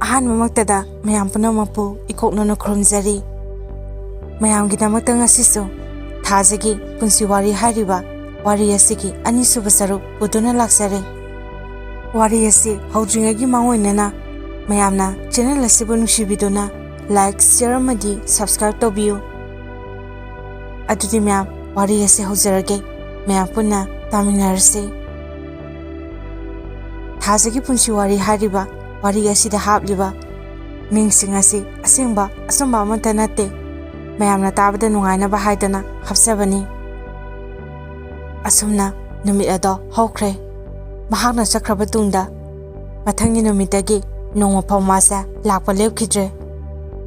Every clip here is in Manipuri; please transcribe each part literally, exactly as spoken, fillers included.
ꯑꯍꯥꯟꯕꯃꯛꯇꯗ ꯃꯌꯥꯝ ꯄꯨꯝꯅꯃꯛꯄꯨ ꯏꯀꯣꯛꯅꯅ ꯈꯨꯔꯨꯝꯖꯔꯤ꯫ ꯃꯌꯥꯝꯒꯤꯗꯃꯛꯇ ꯉꯁꯤꯁꯨ ꯊꯥꯖꯒꯤ ꯄꯨꯟꯁꯤ ꯋꯥꯔꯤ ꯍꯥꯏꯔꯤꯕ ꯋꯥꯔꯤ ꯑꯁꯤꯒꯤ ꯑꯅꯤꯁꯨꯕ ꯁꯔꯨꯛ ꯄꯨꯗꯨꯅ ꯂꯥꯛꯆꯔꯦ꯫ ꯋꯥꯔꯤ ꯑꯁꯤ ꯍꯧꯗ꯭ꯔꯤꯉꯩꯒꯤ ꯃꯥꯡꯑꯣꯏꯅꯅ ꯃꯌꯥꯝꯅ ꯆꯦꯅꯦꯜ ꯑꯁꯤꯕꯨ ꯅꯨꯡꯁꯤꯕꯤꯗꯨꯅ ꯂꯥꯏꯛ, ꯁꯤꯌꯔ ꯑꯃꯗꯤ ꯁꯕꯁꯀ꯭ꯔꯥꯏꯕ ꯇꯧꯕꯤꯌꯨ꯫ ꯑꯗꯨꯗꯤ ꯃꯌꯥꯝ, ꯋꯥꯔꯤ ꯑꯁꯤ ꯍꯧꯖꯔꯒꯦ꯫ ꯃꯌꯥꯝ ꯄꯨꯟꯅ ꯇꯥꯃꯤꯟꯅꯔꯁꯤ꯫ ꯊꯥꯖꯒꯤ ꯄꯨꯟꯁꯤ ꯋꯥꯔꯤ ꯍꯥꯏꯔꯤꯕ ꯋꯥꯔꯤ ꯑꯁꯤꯗ ꯍꯥꯞꯂꯤꯕ ꯃꯤꯡꯁꯤꯡ ꯑꯁꯤ ꯑꯁꯦꯡꯕ ꯑꯆꯨꯝꯕ ꯑꯃꯠꯇ ꯅꯠꯇꯦ꯫ ꯃꯌꯥꯝꯅ ꯇꯥꯕꯗ ꯅꯨꯡꯉꯥꯏꯅꯕ ꯍꯥꯏꯗꯅ ꯍꯥꯞꯆꯕꯅꯤ꯫ ꯑꯁꯨꯝꯅ ꯅꯨꯃꯤꯠ ꯑꯗꯣ ꯍꯧꯈ꯭ꯔꯦ꯫ ꯃꯍꯥꯛꯅ ꯆꯠꯈ꯭ꯔꯕ ꯇꯨꯡꯗ ꯃꯊꯪꯒꯤ ꯅꯨꯃꯤꯠꯇꯒꯤ ꯅꯣꯡꯃ ꯐꯥꯎ ꯃꯥꯁꯦ ꯂꯥꯛꯄ ꯂꯦꯞꯈꯤꯗ꯭ꯔꯦ꯫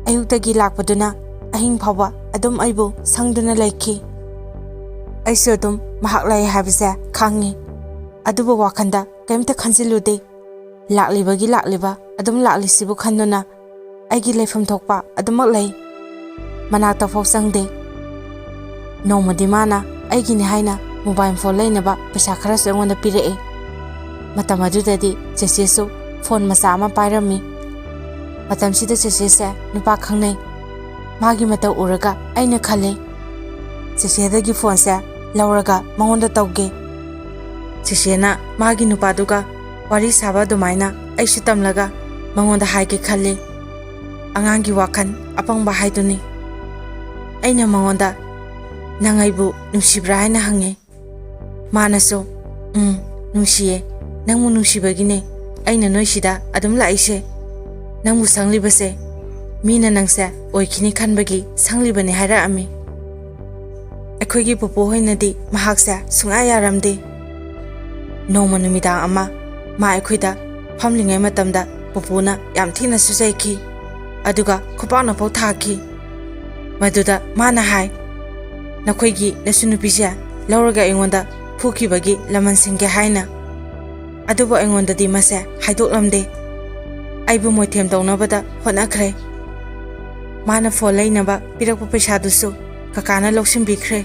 ꯑꯌꯨꯛꯇꯒꯤ ꯂꯥꯛꯄꯗꯨꯅ ꯑꯍꯤꯡ ꯐꯥꯎꯕ ꯑꯗꯨꯝ ꯑꯩꯕꯨ ꯁꯪꯗꯨꯅ ꯂꯩꯈꯤ꯫ ꯑꯩꯁꯨ ꯑꯗꯨꯝ ꯃꯍꯥꯛ ꯂꯥꯛꯏ ꯍꯥꯏꯕꯁꯦ ꯈꯪꯉꯤ, ꯑꯗꯨꯕꯨ ꯋꯥꯈꯜꯗ ꯀꯔꯤꯝꯇ ꯈꯟꯖꯤꯜꯂꯨꯗꯦ꯫ ꯂꯥꯛꯂꯤꯕꯒꯤ ꯂꯥꯛꯂꯤꯕ ꯑꯗꯨꯝ ꯂꯥꯛꯂꯤꯁꯤꯕꯨ ꯈꯟꯗꯨꯅ ꯑꯩꯒꯤ ꯂꯩꯐꯝ ꯊꯣꯛꯄ ꯑꯗꯨꯃꯛ ꯂꯩ꯫ ꯃꯅꯥꯛꯇ ꯐꯥꯎ ꯆꯪꯗꯦ꯫ ꯅꯣꯡꯃꯗꯤ ꯃꯥꯅ ꯑꯩꯒꯤꯅꯤ ꯍꯥꯏꯅ ꯃꯣꯕꯥꯏꯜ ꯐꯣꯟ ꯂꯩꯅꯕ ꯄꯩꯁꯥ ꯈꯔꯁꯨ ꯑꯩꯉꯣꯟꯗ ꯄꯤꯔꯛꯏ꯫ ꯃꯇꯝ ꯑꯗꯨꯗꯗꯤ ꯆꯦꯆꯦꯁꯨ ꯐꯣꯟ ꯃꯆꯥ ꯑꯃ ꯄꯥꯏꯔꯝꯃꯤ꯫ ꯃꯇꯝꯁꯤꯗ ꯆꯦꯆꯦꯁꯦ ꯅꯨꯄꯥ ꯈꯪꯅꯩ꯫ ꯃꯥꯒꯤ ꯃꯇꯧ ꯎꯔꯒ ꯑꯩꯅ ꯈꯜꯂꯦ, ꯆꯦꯆꯦꯗꯒꯤ ꯐꯣꯟꯁꯦ ꯂꯧꯔꯒ ꯃꯉꯣꯟꯗ ꯇꯧꯒꯦ꯫ ꯆꯦꯆꯦꯅ ꯃꯥꯒꯤ ꯅꯨꯄꯥꯗꯨꯒ ꯋꯥꯔꯤ ꯁꯥꯕ ꯑꯗꯨꯃꯥꯏꯅ ꯑꯩꯁꯨ ꯇꯝꯂꯒ ꯃꯉꯣꯟꯗ ꯍꯥꯏꯒꯦ ꯈꯜꯂꯤ꯫ ꯑꯉꯥꯡꯒꯤ ꯋꯥꯈꯜ ꯑꯄꯪꯕ ꯍꯥꯏꯗꯨꯅꯤ꯫ ꯑꯩꯅ ꯃꯉꯣꯟꯗ, "ꯅꯪ ꯑꯩꯕꯨ ꯅꯨꯡꯁꯤꯕ꯭ꯔꯥ?" ꯍꯥꯏꯅ ꯍꯪꯉꯤ꯫ ꯃꯥꯅꯁꯨ, "ꯎꯝ, ꯅꯨꯡꯁꯤꯌꯦ꯫ ꯅꯪꯕꯨ ꯅꯨꯡꯁꯤꯕꯒꯤꯅꯦ ꯑꯩꯅ ꯅꯣꯏꯁꯤꯗ ꯑꯗꯨꯝ ꯂꯥꯛꯏꯁꯦ꯫ ꯅꯪꯕꯨ ꯁꯪꯂꯤꯕꯁꯦ ꯃꯤꯅ ꯅꯪꯁꯦ ꯑꯣꯏꯈꯤꯅꯤ ꯈꯟꯕꯒꯤ ꯁꯪꯂꯤꯕꯅꯦ" ꯍꯥꯏꯔꯛꯑꯝꯃꯤ꯫ ꯑꯩꯈꯣꯏꯒꯤ ꯄꯨꯄꯨ ꯍꯣꯏꯅꯗꯤ ꯃꯍꯥꯛꯁꯦ ꯁꯨꯡꯌꯥ ꯌꯥꯔꯝꯗꯦ꯫ ꯅꯣꯡꯃ ꯅꯨꯃꯤꯗꯥꯡ ꯑꯃ ꯃꯥ ꯑꯩꯈꯣꯏꯗ ꯐꯝꯂꯤꯉꯩ ꯃꯇꯝꯗ ꯄꯨꯄꯨꯅ ꯌꯥꯝ ꯊꯤꯅꯁꯨ ꯆꯩꯈꯤ, ꯑꯗꯨꯒ ꯈꯨꯄꯥꯛꯅꯐꯥꯎ ꯊꯥꯈꯤ꯫ ꯃꯗꯨꯗ ꯃꯥꯅ ꯍꯥꯏ, "ꯅꯈꯣꯏꯒꯤ ꯅꯁꯨ ꯅꯨꯄꯤꯁꯦ ꯂꯧꯔꯒ ꯑꯩꯉꯣꯟꯗ ꯐꯨꯈꯤꯕꯒꯤ ꯂꯃꯟ ꯁꯤꯡꯒꯦ" ꯍꯥꯏꯅ꯫ ꯑꯗꯨꯕꯨ ꯑꯩꯉꯣꯟꯗꯗꯤ ꯃꯁꯦ ꯍꯥꯏꯗꯣꯛꯂꯝꯗꯦ꯫ ꯑꯩꯕꯨ ꯃꯣꯏꯊꯦꯝ ꯇꯧꯅꯕꯗ ꯍꯣꯠꯅꯈ꯭ꯔꯦ꯫ ꯃꯥꯅ ꯐꯣꯟ ꯂꯩꯅꯕ ꯄꯤꯔꯛꯄ ꯄꯩꯁꯥꯗꯨꯁꯨ ꯀꯀꯥꯅ ꯂꯧꯁꯤꯟꯕꯤꯈ꯭ꯔꯦ꯫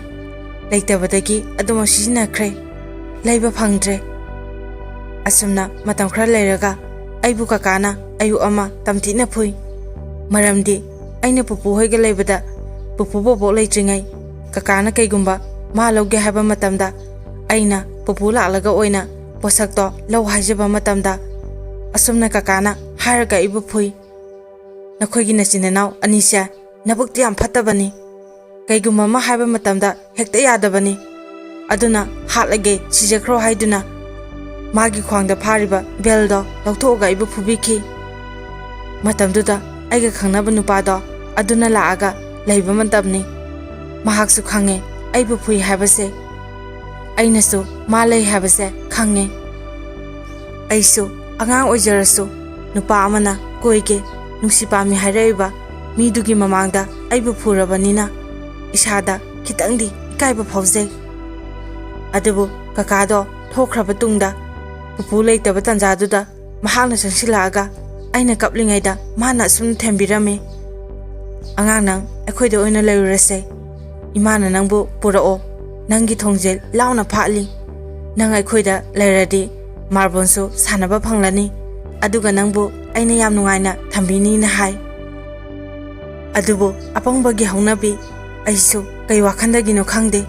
ꯂꯩꯇꯕꯗꯒꯤ ꯑꯗꯨꯃꯛ ꯁꯤꯖꯤꯟꯅꯈ꯭ꯔꯦ꯫ ꯂꯩꯕ ꯐꯪꯗ꯭ꯔꯦ꯫ ꯑꯁꯨꯝꯅ ꯃꯇꯝ ꯈꯔ ꯂꯩꯔꯒ ꯑꯩꯕꯨ ꯀꯀꯥꯅ ꯑꯌꯨꯛ ꯑꯃ ꯇꯝꯊꯤꯅ ꯐꯨꯏ꯫ ꯃꯔꯝꯗꯤ ꯑꯩꯅ ꯄꯨꯄꯨ ꯍꯣꯏꯒ ꯂꯩꯕꯗ ꯄꯨꯄꯨ ꯕꯣꯕꯣꯛ ꯂꯩꯇ꯭ꯔꯤꯉꯩ ꯀꯀꯥꯅ ꯀꯩꯒꯨꯝꯕ ꯃꯥ ꯂꯧꯒꯦ ꯍꯥꯏꯕ ꯃꯇꯝꯗ ꯑꯩꯅ ꯄꯨꯄꯨ ꯂꯥꯛꯂꯒ ꯑꯣꯏꯅ ꯄꯣꯠꯁꯛꯇꯣ ꯂꯧ ꯍꯥꯏꯖꯕ ꯃꯇꯝꯗ ꯑꯁꯨꯝꯅ ꯀꯀꯥꯅ ꯍꯥꯏꯔꯒ ꯑꯩꯕꯨ ꯐꯨꯏ꯫ "ꯅꯈꯣꯏꯒꯤ ꯅꯆꯤꯟ ꯅꯅꯥꯎ ꯑꯅꯤꯁꯦ ꯅꯕꯨꯛꯇꯤ ꯌꯥꯝ ꯐꯠꯇꯕꯅꯤ꯫ ꯀꯩꯒꯨꯝꯕ ꯑꯃ ꯍꯥꯏꯕ ꯃꯇꯝꯗ ꯍꯦꯛꯇ ꯌꯥꯗꯕꯅꯤ꯫ ꯑꯗꯨꯅ ꯍꯥꯠꯂꯒꯦ, ꯁꯤꯖꯈ꯭ꯔꯣ ꯍꯥꯏꯗꯨꯅ ꯃꯥꯒꯤ ꯈ꯭ꯋꯥꯡꯗ ꯐꯥꯔꯤꯕ ꯕꯦꯜꯗꯣ ꯂꯧꯊꯣꯛꯑꯒ ꯑꯩꯕꯨ ꯐꯨꯕꯤꯈꯤ꯫ ꯃꯇꯝꯗꯨꯗ ꯑꯩꯒ ꯈꯪꯅꯕ ꯅꯨꯄꯥꯗꯣ ꯑꯗꯨꯅ ꯂꯥꯛꯑꯒ ꯂꯩꯕ ꯃꯇꯝꯅꯤ꯫ ꯃꯍꯥꯛꯁꯨ ꯈꯪꯉꯦ ꯑꯩꯕꯨ ꯐꯨꯏ ꯍꯥꯏꯕꯁꯦ꯫ ꯑꯩꯅꯁꯨ ꯃꯥ ꯂꯩ ꯍꯥꯏꯕꯁꯦ ꯈꯪꯉꯦ꯫ ꯑꯩꯁꯨ ꯑꯉꯥꯡ ꯑꯣꯏꯖꯔꯁꯨ ꯅꯨꯄꯥ ꯑꯃꯅ ꯀꯣꯏꯒꯦ, ꯅꯨꯡꯁꯤ ꯄꯥꯝꯃꯤ ꯍꯥꯏꯔꯛꯏꯕ ꯃꯤꯗꯨꯒꯤ ꯃꯃꯥꯡꯗ ꯑꯩꯕꯨ ꯐꯨꯔꯕꯅꯤꯅ ꯏꯁꯥꯗ ꯈꯤꯇꯪꯗꯤ ꯏꯀꯥꯏꯕ ꯐꯥꯎꯖꯩ꯫ ꯑꯗꯨꯕꯨ ꯀꯀꯥꯗꯣ ꯊꯣꯛꯈ꯭ꯔꯕ ꯇꯨꯡꯗ ꯄꯨꯄꯨ ꯂꯩꯇꯕ ꯇꯥꯟꯖꯥꯗꯨꯗ ꯃꯍꯥꯛꯅ ꯆꯪꯁꯤꯜꯂꯛꯑꯒ ꯑꯩꯅ ꯀꯞꯂꯤꯉꯩꯗ ꯃꯥꯅ ꯑꯁꯨꯝꯅ ꯊꯦꯝꯕꯤꯔꯝꯃꯤ, "ꯑꯉꯥꯡ, ꯅꯪ ꯑꯩꯈꯣꯏꯗ ꯑꯣꯏꯅ ꯂꯩꯔꯨꯔꯁꯦ꯫ ꯏꯃꯥꯅ ꯅꯪꯕꯨ ꯄꯨꯔꯛꯑꯣ, ꯅꯪꯒꯤ ꯊꯣꯡꯁꯦ ꯂꯥꯎꯅ ꯐꯥꯠꯂꯤ꯫ ꯅꯪ ꯑꯩꯈꯣꯏꯗ ꯂꯩꯔꯗꯤ ꯃꯥꯔꯕꯣꯜꯁꯨ ꯁꯥꯟꯅꯕ ꯐꯪꯂꯅꯤ, ꯑꯗꯨꯒ ꯅꯪꯕꯨ ꯑꯩꯅ ꯌꯥꯝ ꯅꯨꯡꯉꯥꯏꯅ ꯊꯝꯕꯤꯅꯤꯅ" ꯍꯥꯏ꯫ ꯑꯗꯨꯕꯨ ꯑꯄꯪꯕꯒꯤ ꯍꯧꯅꯕꯤ, ꯑꯩꯁꯨ ꯀꯩ ꯋꯥꯈꯟꯗꯒꯤꯅꯣ ꯈꯪꯗꯦ,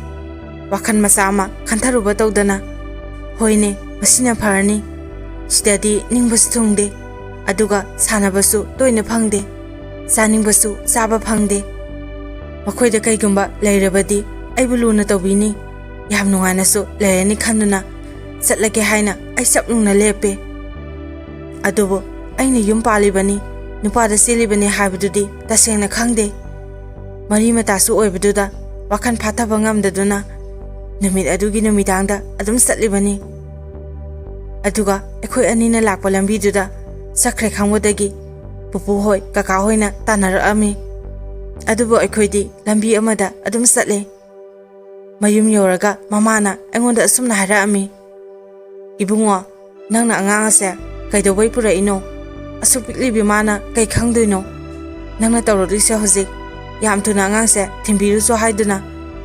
ꯋꯥꯈꯜ ꯃꯆꯥ ꯑꯃ ꯈꯟꯊꯔꯨꯕ ꯇꯧꯗꯅ, "ꯍꯣꯏꯅꯦ, ꯃꯁꯤꯅ ꯐꯔꯅꯤ꯫ ꯁꯤꯗꯗꯤ ꯅꯤꯡꯕꯁꯨ ꯊꯨꯡꯗꯦ, ꯑꯗꯨꯒ ꯁꯥꯟꯅꯕꯁꯨ ꯇꯣꯏꯅ ꯐꯪꯗꯦ, ꯆꯥꯅꯤꯡꯕꯁꯨ ꯆꯥꯕ ꯐꯪꯗꯦ꯫ ꯃꯈꯣꯏꯗ ꯀꯩꯒꯨꯝꯕ ꯂꯩꯔꯕꯗꯤ ꯑꯩꯕꯨ ꯂꯨꯅ ꯇꯧꯕꯤꯅꯤ, ꯌꯥꯝ ꯅꯨꯡꯉꯥꯏꯅꯁꯨ ꯂꯩꯔꯅꯤ" ꯈꯟꯗꯨꯅ ꯆꯠꯂꯒꯦ ꯍꯥꯏꯅ ꯑꯩ ꯆꯞ ꯌꯨꯡꯅ ꯂꯦꯞꯄꯦ꯫ ꯑꯗꯨꯕꯨ ꯑꯩꯅ ꯌꯨꯝ ꯄꯥꯜꯂꯤꯕꯅꯤ, ꯅꯨꯄꯥꯗ ꯆꯦꯜꯂꯤꯕꯅꯤ ꯍꯥꯏꯕꯗꯨꯗꯤ ꯇꯁꯦꯡꯅ ꯈꯪꯗꯦ꯫ ꯃꯔꯤ ꯃꯇꯥꯁꯨ ꯑꯣꯏꯕꯗꯨꯗ ꯋꯥꯈꯜ ꯐꯥꯊꯕ ꯉꯝꯗꯗꯨꯅ ꯅꯨꯃꯤꯠ ꯑꯗꯨꯒꯤ ꯅꯨꯃꯤꯗꯥꯡꯗ ꯑꯗꯨꯝ ꯆꯠꯂꯤꯕꯅꯤ꯫ ꯑꯗꯨꯒ ꯑꯩꯈꯣꯏ ꯑꯅꯤꯅ ꯂꯥꯛꯄ ꯂꯝꯕꯤꯗꯨꯗ ꯆꯠꯈ꯭ꯔꯦ ꯈꯪꯕꯗꯒꯤ ꯄꯨꯄꯨ ꯍꯣꯏ, ꯀꯀꯥ ꯍꯣꯏꯅ ꯇꯥꯟꯅꯔꯛꯑꯝꯃꯤ꯫ ꯑꯗꯨꯕꯨ ꯑꯩꯈꯣꯏꯗꯤ ꯂꯝꯕꯤ ꯑꯃꯗ ꯑꯗꯨꯝ ꯆꯠꯂꯦ꯫ ꯃꯌꯨꯝ ꯌꯧꯔꯒ ꯃꯃꯥꯅ ꯑꯩꯉꯣꯟꯗ ꯑꯁꯨꯝꯅ ꯍꯥꯏꯔꯛꯑꯝꯃꯤ, "ꯏꯕꯨꯡꯉꯣ, ꯅꯪꯅ ꯑꯉꯥꯡ ꯑꯁꯦ ꯀꯩꯗꯧꯕꯩ ꯄꯨꯔꯛꯏꯅꯣ? ꯑꯁꯨꯛ ꯄꯤꯛꯂꯤꯕꯤ ꯃꯥꯅ ꯀꯩ ꯈꯪꯗꯣꯏꯅꯣ? ꯅꯪꯅ ꯇꯧꯔꯛꯂꯤꯁꯦ ꯍꯧꯖꯤꯛ ꯌꯥꯝ ꯊꯨꯅ ꯑꯉꯥꯡꯁꯦ ꯊꯤꯟꯕꯤꯔꯨꯆꯣ" ꯍꯥꯏꯗꯨꯅ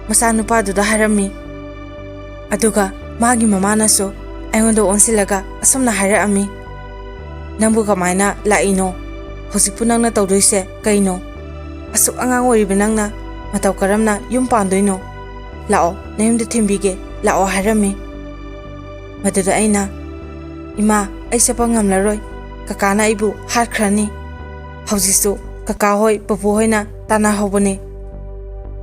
ꯃꯆꯥꯅꯨꯄꯥꯗꯨꯗ ꯍꯥꯏꯔꯝꯃꯤ꯫ ꯑꯗꯨꯒ ꯃꯥꯒꯤ ꯃꯃꯥꯅꯁꯨ ꯑꯩꯉꯣꯟꯗ ꯑꯣꯟꯁꯤꯜꯂꯒ ꯑꯁꯨꯝꯅ ꯍꯥꯏꯔꯛꯑꯝꯃꯤ, "ꯅꯪꯕꯨ ꯀꯃꯥꯏꯅ ꯂꯥꯛꯏꯅꯣ? ꯍꯧꯖꯤꯛꯄꯨ ꯅꯪꯅ ꯇꯧꯗꯣꯏꯁꯦ ꯀꯩꯅꯣ? ꯑꯁꯨꯛ ꯑꯉꯥꯡ ꯑꯣꯏꯔꯤꯕ ꯅꯪꯅ ꯃꯇꯧ ꯀꯔꯝꯅ ꯌꯨꯝ ꯄꯥꯟꯗꯣꯏꯅꯣ? ꯂꯥꯛꯑꯣ, ꯅꯌꯨꯝꯗ ꯊꯤꯟꯕꯤꯒꯦ, ꯂꯥꯛꯑꯣ" ꯍꯥꯏꯔꯝꯃꯤ꯫ ꯃꯗꯨꯗ ꯑꯩꯅ, "ꯏꯃꯥ, ꯑꯩ ꯆꯠꯄ ꯉꯝꯂꯔꯣꯏ꯫ ꯀꯀꯥꯅ ꯑꯩꯕꯨ ꯍꯥꯠꯈ꯭ꯔꯅꯤ꯫ ꯍꯧꯖꯤꯛꯁꯨ ꯀꯀꯥ ꯍꯣꯏ, ꯄꯨꯄꯨ ꯍꯣꯏꯅ ꯇꯥꯟꯅꯍꯧꯕꯅꯤ꯫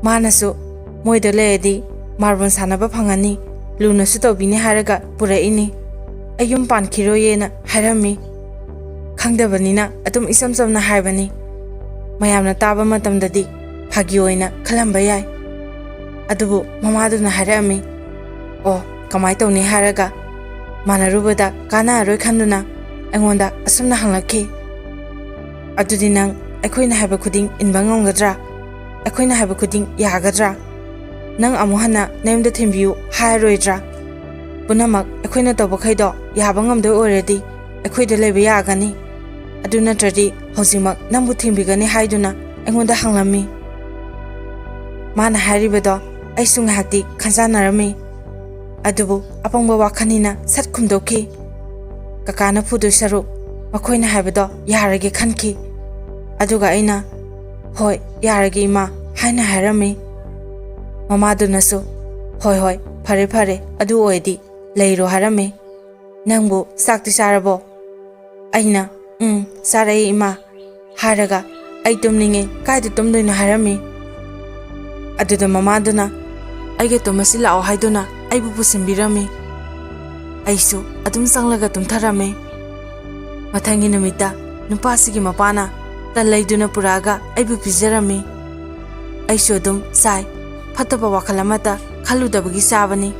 ꯃꯥꯅꯁꯨ ꯃꯣꯏꯗ ꯂꯩꯔꯗꯤ ꯃꯥꯔꯕꯣꯜ ꯁꯥꯟꯅꯕ ꯐꯪꯉꯅꯤ, ꯂꯨꯅꯁꯨ ꯇꯧꯕꯤꯅꯤ ꯍꯥꯏꯔꯒ ꯄꯨꯔꯛꯏꯅꯤ꯫ ꯑꯩ ꯌꯨꯝ ꯄꯥꯟꯈꯤꯔꯣꯏꯌꯦꯅ ꯍꯥꯏꯔꯝꯃꯤ"꯫ ꯈꯪꯗꯕꯅꯤꯅ ꯑꯗꯨꯝ ꯏꯆꯝ ꯆꯝꯅ ꯍꯥꯏꯕꯅꯤ꯫ ꯃꯌꯥꯝꯅ ꯇꯥꯕ ꯃꯇꯝꯗꯗꯤ ꯐꯥꯒꯤ ꯑꯣꯏꯅ ꯈꯜꯂꯝꯕ ꯌꯥꯏ꯫ ꯑꯗꯨꯕꯨ ꯃꯃꯥꯗꯨꯅ ꯍꯥꯏꯔꯛꯑꯝꯃꯤ, "ꯑꯣ, ꯀꯃꯥꯏ ꯇꯧꯅꯤ?" ꯍꯥꯏꯔꯒ ꯃꯥꯟꯅꯔꯨꯕꯗ ꯀꯥꯟꯅꯔꯔꯣꯏ ꯈꯟꯗꯨꯅ ꯑꯩꯉꯣꯟꯗ ꯑꯁꯨꯝꯅ ꯍꯪꯂꯛꯈꯤ, "ꯑꯗꯨꯗꯤ ꯅꯪ ꯑꯩꯈꯣꯏꯅ ꯍꯥꯏꯕ ꯈꯨꯗꯤꯡ ꯏꯟꯕ ꯉꯝꯒꯗ꯭ꯔꯥ? ꯑꯩꯈꯣꯏꯅ ꯍꯥꯏꯕ ꯈꯨꯗꯤꯡ ꯌꯥꯒꯗ꯭ꯔꯥ? ꯅꯪ ꯑꯃꯨꯛ ꯍꯟꯅ ꯅꯌꯨꯝꯗ ꯊꯤꯟꯕꯤꯌꯨ ꯍꯥꯏꯔꯔꯣꯏꯗ꯭ꯔꯥ? ꯄꯨꯝꯅꯃꯛ ꯑꯩꯈꯣꯏꯅ ꯇꯧꯕꯈꯩꯗꯣ ꯌꯥꯕ ꯉꯝꯗꯣꯏ ꯑꯣꯏꯔꯗꯤ ꯑꯩꯈꯣꯏꯗ ꯂꯩꯕ ꯌꯥꯒꯅꯤ꯫ ꯑꯗꯨ ꯅꯠꯇ꯭ꯔꯗꯤ ꯍꯧꯖꯤꯛꯃꯛ ꯅꯪꯕꯨ ꯊꯤꯡꯕꯤꯒꯅꯤ" ꯍꯥꯏꯗꯨꯅ ꯑꯩꯉꯣꯟꯗ ꯍꯪꯂꯝꯃꯤ꯫ ꯃꯥꯅ ꯍꯥꯏꯔꯤꯕꯗꯣ ꯑꯩꯁꯨ ꯉꯥꯏꯍꯥꯛꯇꯤ ꯈꯟꯖꯥꯟꯅꯔꯝꯃꯤ꯫ ꯑꯗꯨꯕꯨ ꯑꯄꯪꯕ ꯋꯥꯈꯜꯅꯤꯅ ꯁꯠ ꯈꯨꯝꯗꯣꯛꯈꯤ꯫ ꯀꯀꯥꯅ ꯐꯨꯗꯣꯏ ꯁꯔꯨꯛ ꯃꯈꯣꯏꯅ ꯍꯥꯏꯕꯗꯣ ꯌꯥꯔꯒꯦ ꯈꯟꯈꯤ꯫ ꯑꯗꯨꯒ ꯑꯩꯅ, "ꯍꯣꯏ, ꯌꯥꯔꯒꯦ ꯏꯃꯥ" ꯍꯥꯏꯅ ꯍꯥꯏꯔꯝꯃꯤ꯫ ꯃꯃꯥꯗꯨꯅꯁꯨ, "ꯍꯣꯏ, ꯍꯣꯏ, ꯐꯔꯦ, ꯐꯔꯦ, ꯑꯗꯨ ꯑꯣꯏꯔꯗꯤ ꯂꯩꯔꯣ" ꯍꯥꯏꯔꯝꯃꯤ꯫ "ꯅꯪꯕꯨ ꯆꯥꯛꯇꯤ ꯆꯥꯔꯕꯣ?" ꯑꯩꯅ, "ꯎꯝ, ꯆꯥꯔꯛꯏ ꯏꯃꯥ" ꯍꯥꯏꯔꯒ, "ꯑꯩ ꯇꯨꯝꯅꯤꯡꯉꯦ, ꯀꯥꯏꯗ ꯇꯨꯝꯗꯣꯏꯅꯣ?" ꯍꯥꯏꯔꯝꯃꯤ꯫ ꯑꯗꯨꯗ ꯃꯃꯥꯗꯨꯅ, "ꯑꯩꯒ ꯇꯨꯝꯃꯁꯤ ꯂꯥꯛꯑꯣ" ꯍꯥꯏꯗꯨꯅ ꯑꯩꯕꯨ ꯄꯨꯁꯤꯟꯕꯤꯔꯝꯃꯤ꯫ ꯑꯩꯁꯨ ꯑꯗꯨꯝ ꯆꯪꯂꯒ ꯇꯨꯝꯊꯔꯝꯃꯤ꯫ ꯃꯊꯪꯒꯤ ꯅꯨꯃꯤꯠꯇ ꯅꯨꯄꯥꯁꯤꯒꯤ ꯃꯄꯥꯅ ꯇꯟ ꯂꯩꯗꯨꯅ ꯄꯨꯔꯛꯑꯒ ꯑꯩꯕꯨ ꯄꯤꯖꯔꯝꯃꯤ꯫ ꯑꯩꯁꯨ ꯑꯗꯨꯝ ꯆꯥꯏ꯫ ꯐꯠꯇꯕ ꯋꯥꯈꯜ ꯑꯃꯠꯇ ꯈꯜꯂꯨꯗꯕꯒꯤ ꯆꯥꯕꯅꯤ꯫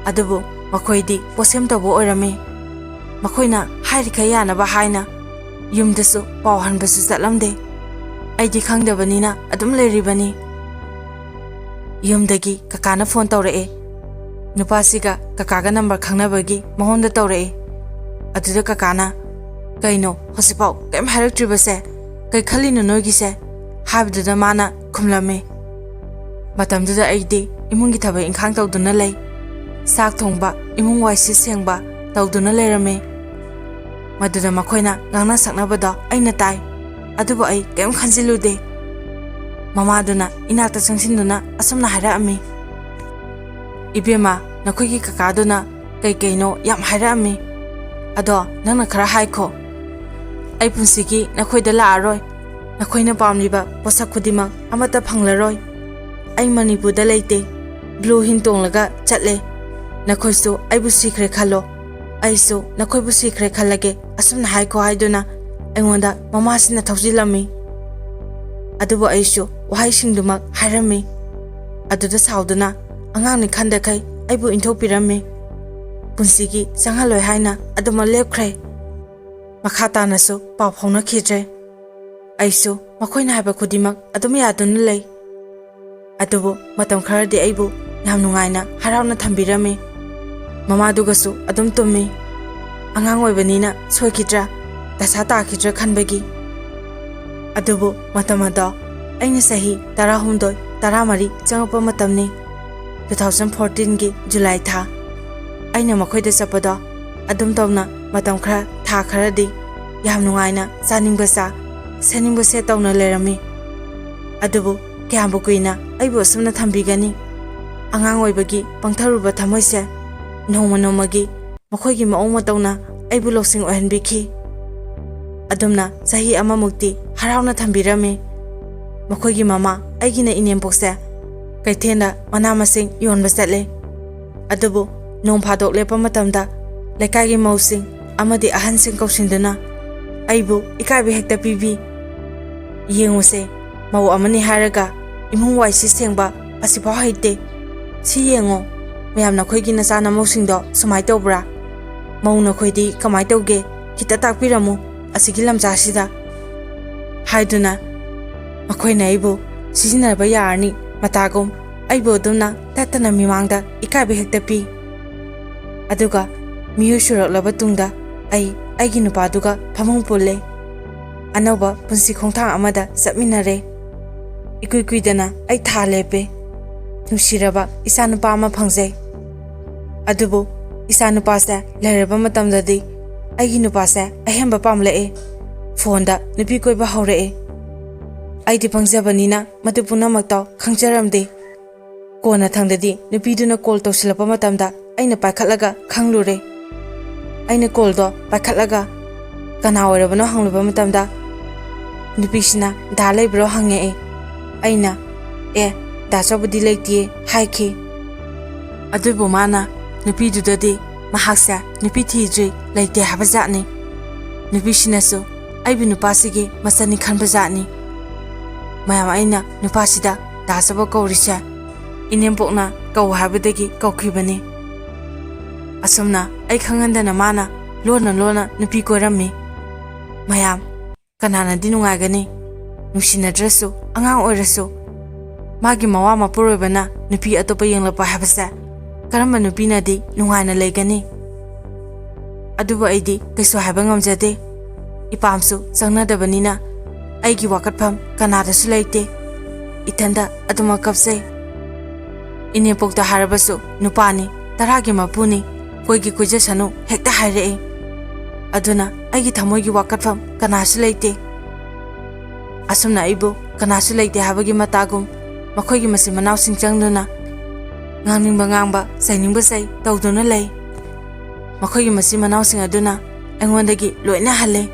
ꯑꯗꯨꯕꯨ ꯃꯈꯣꯏꯗꯤ ꯄꯣꯠꯁꯦꯝ ꯇꯧꯕ ꯑꯣꯏꯔꯝꯃꯤ꯫ ꯃꯈꯣꯏꯅ ꯍꯥꯏꯔꯤꯈꯩ ꯌꯥꯅꯕ ꯍꯥꯏꯅ ꯌꯨꯝꯗꯁꯨ ꯄꯥꯎ ꯍꯟꯕꯁꯨ ꯆꯠꯂꯝꯗꯦ꯫ ꯑꯩꯗꯤ ꯈꯪꯗꯕꯅꯤꯅ ꯑꯗꯨꯝ ꯂꯩꯔꯤꯕꯅꯤ꯫ ꯌꯨꯝꯗꯒꯤ ꯀꯀꯥꯅ ꯐꯣꯟ ꯇꯧꯔꯛꯑꯦ꯫ ꯅꯨꯄꯥꯁꯤꯒ ꯀꯀꯥꯒ ꯅꯝꯕꯔ ꯈꯪꯅꯕꯒꯤ ꯃꯉꯣꯟꯗ ꯇꯧꯔꯛꯑꯦ꯫ ꯑꯗꯨꯗ ꯀꯀꯥꯅ, "ꯀꯩꯅꯣ ꯍꯧꯖꯤꯛꯐꯥꯎ ꯀꯩꯝ ꯍꯥꯏꯔꯛꯇ꯭ꯔꯤꯕꯁꯦ? ꯀꯩ ꯈꯜꯂꯤꯅꯣ ꯅꯣꯏꯒꯤꯁꯦ?" ꯍꯥꯏꯕꯗꯨꯗ ꯃꯥꯅ ꯈꯨꯝꯂꯝꯃꯤ꯫ ꯃꯇꯝꯗꯨꯗ ꯑꯩꯗꯤ ꯏꯃꯨꯡꯒꯤ ꯊꯕꯛ ꯏꯪꯈꯥꯡ ꯇꯧꯗꯨꯅ ꯂꯩ꯫ ꯆꯥꯛ ꯊꯣꯡꯕ, ꯏꯃꯨꯡ ꯋꯥꯏꯁꯤꯠ ꯁꯦꯡꯕ ꯇꯧꯗꯨꯅ ꯂꯩꯔꯝꯃꯤ꯫ ꯃꯗꯨꯗ ꯃꯈꯣꯏꯅ ꯉꯥꯡꯅ ꯁꯛꯅꯕꯗꯣ ꯑꯩꯅ ꯇꯥꯏ꯫ ꯑꯗꯨꯕꯨ ꯑꯩ ꯀꯔꯤꯝ ꯈꯟꯖꯤꯜꯂꯨꯗꯦ꯫ ꯃꯃꯥꯗꯨꯅ ꯏꯅꯥꯛꯇ ꯆꯪꯁꯤꯟꯗꯨꯅ ꯑꯁꯨꯝꯅ ꯍꯥꯏꯔꯛꯑꯝꯃꯤ, "ꯏꯕꯦꯝꯃ, ꯅꯈꯣꯏꯒꯤ ꯀꯀꯥꯗꯨꯅ ꯀꯩ ꯀꯩꯅꯣ ꯌꯥꯝ ꯍꯥꯏꯔꯛꯑꯝꯃꯤ꯫ ꯑꯗꯣ ꯅꯪꯅ ꯈꯔ ꯍꯥꯏꯈꯣ꯫ ꯑꯩ ꯄꯨꯟꯁꯤꯒꯤ ꯅꯈꯣꯏꯗ ꯂꯥꯛꯑꯔꯣꯏ꯫ ꯅꯈꯣꯏꯅ ꯄꯥꯝꯂꯤꯕ ꯄꯣꯠꯁꯛ ꯈꯨꯗꯤꯡꯃꯛ ꯑꯃꯠꯇ ꯐꯪꯂꯔꯣꯏ꯫ ꯑꯩ ꯃꯅꯤꯄꯨꯔꯗ ꯂꯩꯇꯦ꯫ ꯕ꯭ꯂꯨ ꯍꯤꯟ ꯇꯣꯡꯂꯒ ꯆꯠꯂꯦ꯫ ꯅꯈꯣꯏꯁꯨ ꯑꯩꯕꯨ ꯁꯤꯈ꯭ꯔꯦ ꯈꯜꯂꯣ꯫ ꯑꯩꯁꯨ ꯅꯈꯣꯏꯕꯨ ꯁꯤꯈ꯭ꯔꯦ ꯈꯜꯂꯒꯦ", ꯑꯁꯨꯝꯅ ꯍꯥꯏꯈꯣ ꯍꯥꯏꯗꯨꯅ ꯑꯩꯉꯣꯟꯗ ꯃꯃꯥꯁꯤꯅ ꯊꯧꯖꯤꯜꯂꯝꯃꯤ꯫ ꯑꯗꯨꯕꯨ ꯑꯩꯁꯨ ꯋꯥꯍꯩꯁꯤꯡꯗꯨꯃꯛ ꯍꯥꯏꯔꯝꯃꯤ꯫ ꯑꯗꯨꯗ ꯁꯥꯎꯗꯨꯅ ꯑꯉꯥꯡꯅꯤ ꯈꯟꯗꯈꯩ ꯑꯩꯕꯨ ꯏꯟꯊꯣꯛꯄꯤꯔꯝꯃꯤ꯫ ꯄꯨꯟꯁꯤꯒꯤ ꯆꯪꯍꯜꯂꯣꯏ ꯍꯥꯏꯅ ꯑꯗꯨꯃꯛ ꯂꯦꯞꯈ꯭ꯔꯦ꯫ ꯃꯈꯥ ꯇꯥꯅꯁꯨ ꯄꯥꯎ ꯐꯥꯎꯅꯈꯤꯗ꯭ꯔꯦ꯫ ꯑꯩꯁꯨ ꯃꯈꯣꯏꯅ ꯍꯥꯏꯕ ꯈꯨꯗꯤꯡꯃꯛ ꯑꯗꯨꯝ ꯌꯥꯗꯨꯅ ꯂꯩ꯫ ꯑꯗꯨꯕꯨ ꯃꯇꯝ ꯈꯔꯗꯤ ꯑꯩꯕꯨ ꯌꯥꯝ ꯅꯨꯡꯉꯥꯏꯅ ꯍꯔꯥꯎꯅ ꯊꯝꯕꯤꯔꯝꯃꯤ꯫ ꯃꯃꯥꯗꯨꯒꯁꯨ ꯑꯗꯨꯝ ꯇꯨꯝꯃꯤ꯫ ꯑꯉꯥꯡ ꯑꯣꯏꯕꯅꯤꯅ ꯁꯣꯏꯈꯤꯗ꯭ꯔꯥ, ꯗꯁꯥ ꯇꯥꯈꯤꯗ꯭ꯔꯥ ꯈꯟꯕꯒꯤ꯫ ꯑꯗꯨꯕꯨ ꯃꯇꯝ ꯑꯗꯣ ꯑꯩꯅ ꯆꯍꯤ ꯇꯔꯥꯍꯨꯝꯗꯣꯏ, ꯇꯔꯥꯃꯔꯤ ꯆꯪꯉꯛꯄ ꯃꯇꯝꯅꯤ, ꯇꯨ ꯊꯥꯎꯖꯟ ꯐꯣꯔꯇꯤꯟꯒꯤ ꯖꯨꯂꯥꯏ ꯊꯥ꯫ ꯑꯩꯅ ꯃꯈꯣꯏꯗ ꯆꯠꯄꯗꯣ ꯑꯗꯨꯝ ꯇꯧꯅ ꯃꯇꯝ ꯈꯔ, ꯊꯥ ꯈꯔꯗꯤ ꯌꯥꯝ ꯅꯨꯡꯉꯥꯏꯅ ꯆꯥꯅꯤꯡꯕ ꯆꯥ, ꯁꯦꯠꯅꯤꯡꯕ ꯁꯦꯠ ꯇꯧꯅ ꯂꯩꯔꯝꯃꯤ꯫ ꯑꯗꯨꯕꯨ ꯀꯌꯥꯝꯕꯨ ꯀꯨꯏꯅ ꯑꯩꯕꯨ ꯑꯁꯨꯝꯅ ꯊꯝꯕꯤꯒꯅꯤ? ꯑꯉꯥꯡ ꯑꯣꯏꯕꯒꯤ ꯄꯪꯊꯔꯨꯕ ꯊꯃꯣꯏꯁꯦ ꯅꯣꯡꯃ ꯅꯣꯡꯃꯒꯤ ꯃꯈꯣꯏꯒꯤ ꯃꯑꯣꯡ ꯃꯇꯧꯅ ꯑꯩꯕꯨ ꯂꯧꯁꯤꯡ ꯑꯣꯏꯍꯟꯕꯤꯈꯤ꯫ ꯑꯗꯨꯝꯅ ꯆꯍꯤ ꯑꯃꯃꯨꯛꯇꯤ ꯍꯔꯥꯎꯅ ꯊꯝꯕꯤꯔꯝꯃꯤ꯫ ꯃꯈꯣꯏꯒꯤ ꯃꯃꯥ, ꯑꯩꯒꯤꯅ ꯏꯅꯦꯝꯄꯣꯛꯁꯦ ꯀꯩꯊꯦꯜꯗ ꯃꯅꯥ ꯃꯁꯤꯡ ꯌꯣꯟꯕ ꯆꯠꯂꯦ꯫ ꯑꯗꯨꯕꯨ ꯅꯣꯡ ꯐꯥꯗꯣꯛ ꯂꯦꯞꯄ ꯃꯇꯝꯗ ꯂꯩꯀꯥꯏꯒꯤ ꯃꯧꯁꯤꯡ ꯑꯃꯗꯤ ꯑꯍꯟꯁꯤꯡ ꯀꯧꯁꯤꯟꯗꯨꯅ ꯑꯩꯕꯨ ꯏꯀꯥꯏꯕ ꯍꯦꯛꯇ ꯄꯤꯕꯤ꯫ "ꯌꯦꯡꯉꯨꯁꯦ, ꯃꯧ ꯑꯃꯅꯤ ꯍꯥꯏꯔꯒ ꯏꯃꯨꯡ ꯋꯥꯏꯁꯤ ꯁꯦꯡꯕ ꯑꯁꯤꯐꯥꯎ ꯍꯩꯇꯦ꯫ ꯁꯤ ꯌꯦꯡꯉꯣ, ꯃꯌꯥꯝ ꯅꯈꯣꯏꯒꯤ ꯅꯆꯥ ꯅꯃꯧꯁꯤꯡꯗꯣ ꯁꯨꯃꯥꯏꯅ ꯇꯧꯕ꯭ꯔꯥ? ꯃꯧ ꯅꯈꯣꯏꯗꯤ ꯀꯃꯥꯏꯅ ꯇꯧꯒꯦ? ꯈꯤꯇ ꯇꯥꯛꯄꯤꯔꯝꯃꯨ ꯑꯁꯤꯒꯤ ꯂꯝꯖꯥꯁꯤꯗ" ꯍꯥꯏꯗꯨꯅ ꯃꯈꯣꯏꯅ ꯑꯩꯕꯨ ꯁꯤꯖꯤꯟꯅꯕ ꯌꯥꯔꯅꯤ ꯃꯇꯥꯒꯨꯝ ꯑꯩꯕꯨ ꯑꯗꯨꯝꯅ ꯇꯠꯇꯅ ꯃꯤꯃꯥꯡꯗ ꯏꯀꯥꯏꯕ ꯍꯦꯛꯇ ꯄꯤ꯫ ꯑꯗꯨꯒ ꯃꯤꯑꯣꯏ ꯁꯨꯔꯛꯂꯕ ꯇꯨꯡꯗ ꯑꯩ ꯑꯩꯒꯤ ꯅꯨꯄꯥꯗꯨꯒ ꯐꯃꯨꯡ ꯄꯨꯜꯂꯦ꯫ ꯑꯅꯧꯕ ꯄꯨꯟꯁꯤ ꯈꯣꯡꯊꯥꯡ ꯑꯃꯗ ꯆꯠꯃꯤꯟꯅꯔꯦ꯫ ꯏꯀꯨꯏ ꯀꯨꯏꯗꯅ ꯑꯩ ꯊꯥ ꯂꯦꯞꯄꯦ꯫ ꯅꯨꯡꯁꯤꯔꯕ ꯏꯆꯥꯅꯨꯄꯥ ꯑꯃ ꯐꯪꯖꯩ꯫ ꯑꯗꯨꯕꯨ ꯏꯆꯥꯅꯨꯄꯥꯁꯦ ꯂꯩꯔꯕ ꯃꯇꯝꯗꯗꯤ ꯑꯩꯒꯤ ꯅꯨꯄꯥꯁꯦ ꯑꯍꯦꯟꯕ ꯄꯥꯝꯂꯛꯑꯦ꯫ ꯐꯣꯟꯗ ꯅꯨꯄꯤ ꯀꯣꯏꯕ ꯍꯧꯔꯛꯑꯦ꯫ ꯑꯩꯗꯤ ꯄꯪꯖꯕꯅꯤꯅ ꯃꯗꯨ ꯄꯨꯝꯅꯃꯛꯇꯣ ꯈꯪꯖꯔꯝꯗꯦ꯫ ꯀꯣꯟꯅ ꯊꯪꯗꯗꯤ ꯅꯨꯄꯤꯗꯨꯅ ꯀꯣꯜ ꯇꯧꯁꯤꯜꯂꯛꯄ ꯃꯇꯝꯗ ꯑꯩꯅ ꯄꯥꯏꯈꯠꯂꯒ ꯈꯪꯂꯨꯔꯦ꯫ ꯑꯩꯅ ꯀꯣꯜꯗꯣ ꯄꯥꯏꯈꯠꯂꯒ ꯀꯅꯥ ꯑꯣꯏꯔꯕꯅꯣ ꯍꯪꯂꯨꯕ ꯃꯇꯝꯗ ꯅꯨꯄꯤꯁꯤꯅ "ꯗꯥ ꯂꯩꯕ꯭ꯔꯣ?" ꯍꯪꯉꯛꯑꯦ꯫ ꯑꯩꯅ "ꯑꯦ, ꯗꯥ ꯆꯧꯕꯗꯤ ꯂꯩꯇꯦ" ꯍꯥꯏꯈꯤ꯫ ꯑꯗꯨꯕꯨ ꯃꯥꯅ ꯅꯨꯄꯤꯗꯨꯗꯗꯤ ꯃꯍꯥꯛꯁꯦ ꯅꯨꯄꯤ ꯊꯤꯗ꯭ꯔꯤ, ꯂꯩꯇꯦ ꯍꯥꯏꯕ ꯖꯥꯠꯅꯤ꯫ ꯅꯨꯄꯤꯁꯤꯅꯁꯨ ꯑꯩꯕꯨ ꯅꯨꯄꯥꯁꯤꯒꯤ ꯃꯆꯟꯅꯤ ꯈꯟꯕ ꯖꯥꯠꯅꯤ꯫ ꯃꯌꯥꯝ, ꯑꯩꯅ ꯅꯨꯄꯥꯁꯤꯗ "ꯗꯥ ꯆꯧꯕ" ꯀꯧꯔꯤꯁꯦ ꯏꯅꯦꯝꯄꯣꯛꯅ ꯀꯧ ꯍꯥꯏꯕꯗꯒꯤ ꯀꯧꯈꯤꯕꯅꯤ꯫ ꯑꯁꯨꯝꯅ ꯑꯩ ꯈꯪꯍꯟꯗꯅ ꯃꯥꯅ ꯂꯣꯟꯅ ꯂꯣꯟꯅ ꯅꯨꯄꯤ ꯀꯣꯏꯔꯝꯃꯤ꯫ ꯃꯌꯥꯝ, ꯀꯅꯥꯅꯗꯤ ꯅꯨꯡꯉꯥꯏꯒꯅꯤ? ꯅꯨꯡꯁꯤꯅꯗ꯭ꯔꯁꯨ, ꯑꯉꯥꯡ ꯑꯣꯏꯔꯁꯨ, ꯃꯥꯒꯤ ꯃꯋꯥ ꯃꯄꯨꯔꯣꯏꯕꯅ ꯅꯨꯄꯤ ꯑꯇꯣꯞꯄ ꯌꯦꯡꯂꯛꯄ ꯍꯥꯏꯕꯁꯦ ꯀꯔꯝꯕ ꯅꯨꯄꯤꯅꯗꯤ ꯅꯨꯡꯉꯥꯏꯅ ꯂꯩꯒꯅꯤ? ꯑꯗꯨꯕꯨ ꯑꯩꯗꯤ ꯀꯩꯁꯨ ꯍꯥꯏꯕ ꯉꯝꯖꯗꯦ꯫ ꯏꯄꯥꯝꯁꯨ ꯆꯪꯅꯗꯕꯅꯤꯅ ꯑꯩꯒꯤ ꯋꯥꯀꯠꯐꯝ ꯀꯅꯥꯗꯁꯨ ꯂꯩꯇꯦ꯫ ꯏꯊꯟꯗ ꯑꯗꯨꯃꯛ ꯀꯞꯆꯩ꯫ ꯏꯅꯦꯝꯄꯣꯛꯇ ꯍꯥꯏꯔꯕꯁꯨ ꯅꯨꯄꯥꯅꯤ, ꯇꯔꯥꯒꯤ ꯃꯄꯨꯅꯤ, ꯀꯣꯏꯒꯤ ꯀꯣꯏꯖꯁꯅꯨ ꯍꯦꯛꯇ ꯍꯥꯏꯔꯛꯏ꯫ ꯑꯗꯨꯅ ꯑꯩꯒꯤ ꯊꯃꯣꯏꯒꯤ ꯋꯥꯀꯠꯐꯝ ꯀꯅꯥꯁꯨ ꯂꯩꯇꯦ꯫ ꯑꯁꯨꯝꯅ ꯑꯩꯕꯨ ꯀꯅꯥꯁꯨ ꯂꯩꯇꯦ ꯍꯥꯏꯕꯒꯤ ꯃꯇꯥꯒꯨꯝ ꯃꯈꯣꯏꯒꯤ ꯃꯆꯤꯟ ꯃꯅꯥꯎꯁꯤꯡ ꯆꯪꯗꯨꯅ ꯉꯥꯡꯅꯤꯡꯕ ꯉꯥꯡꯕ, ꯆꯩꯅꯤꯡꯕ ꯆꯩ ꯇꯧꯗꯨꯅ ꯂꯩ꯫ ꯃꯈꯣꯏꯒꯤ ꯃꯆꯤꯟ ꯃꯅꯥꯎꯁꯤꯡ ꯑꯗꯨꯅ ꯑꯩꯉꯣꯟꯗꯒꯤ ꯂꯣꯏꯅ ꯍꯜꯂꯦ꯫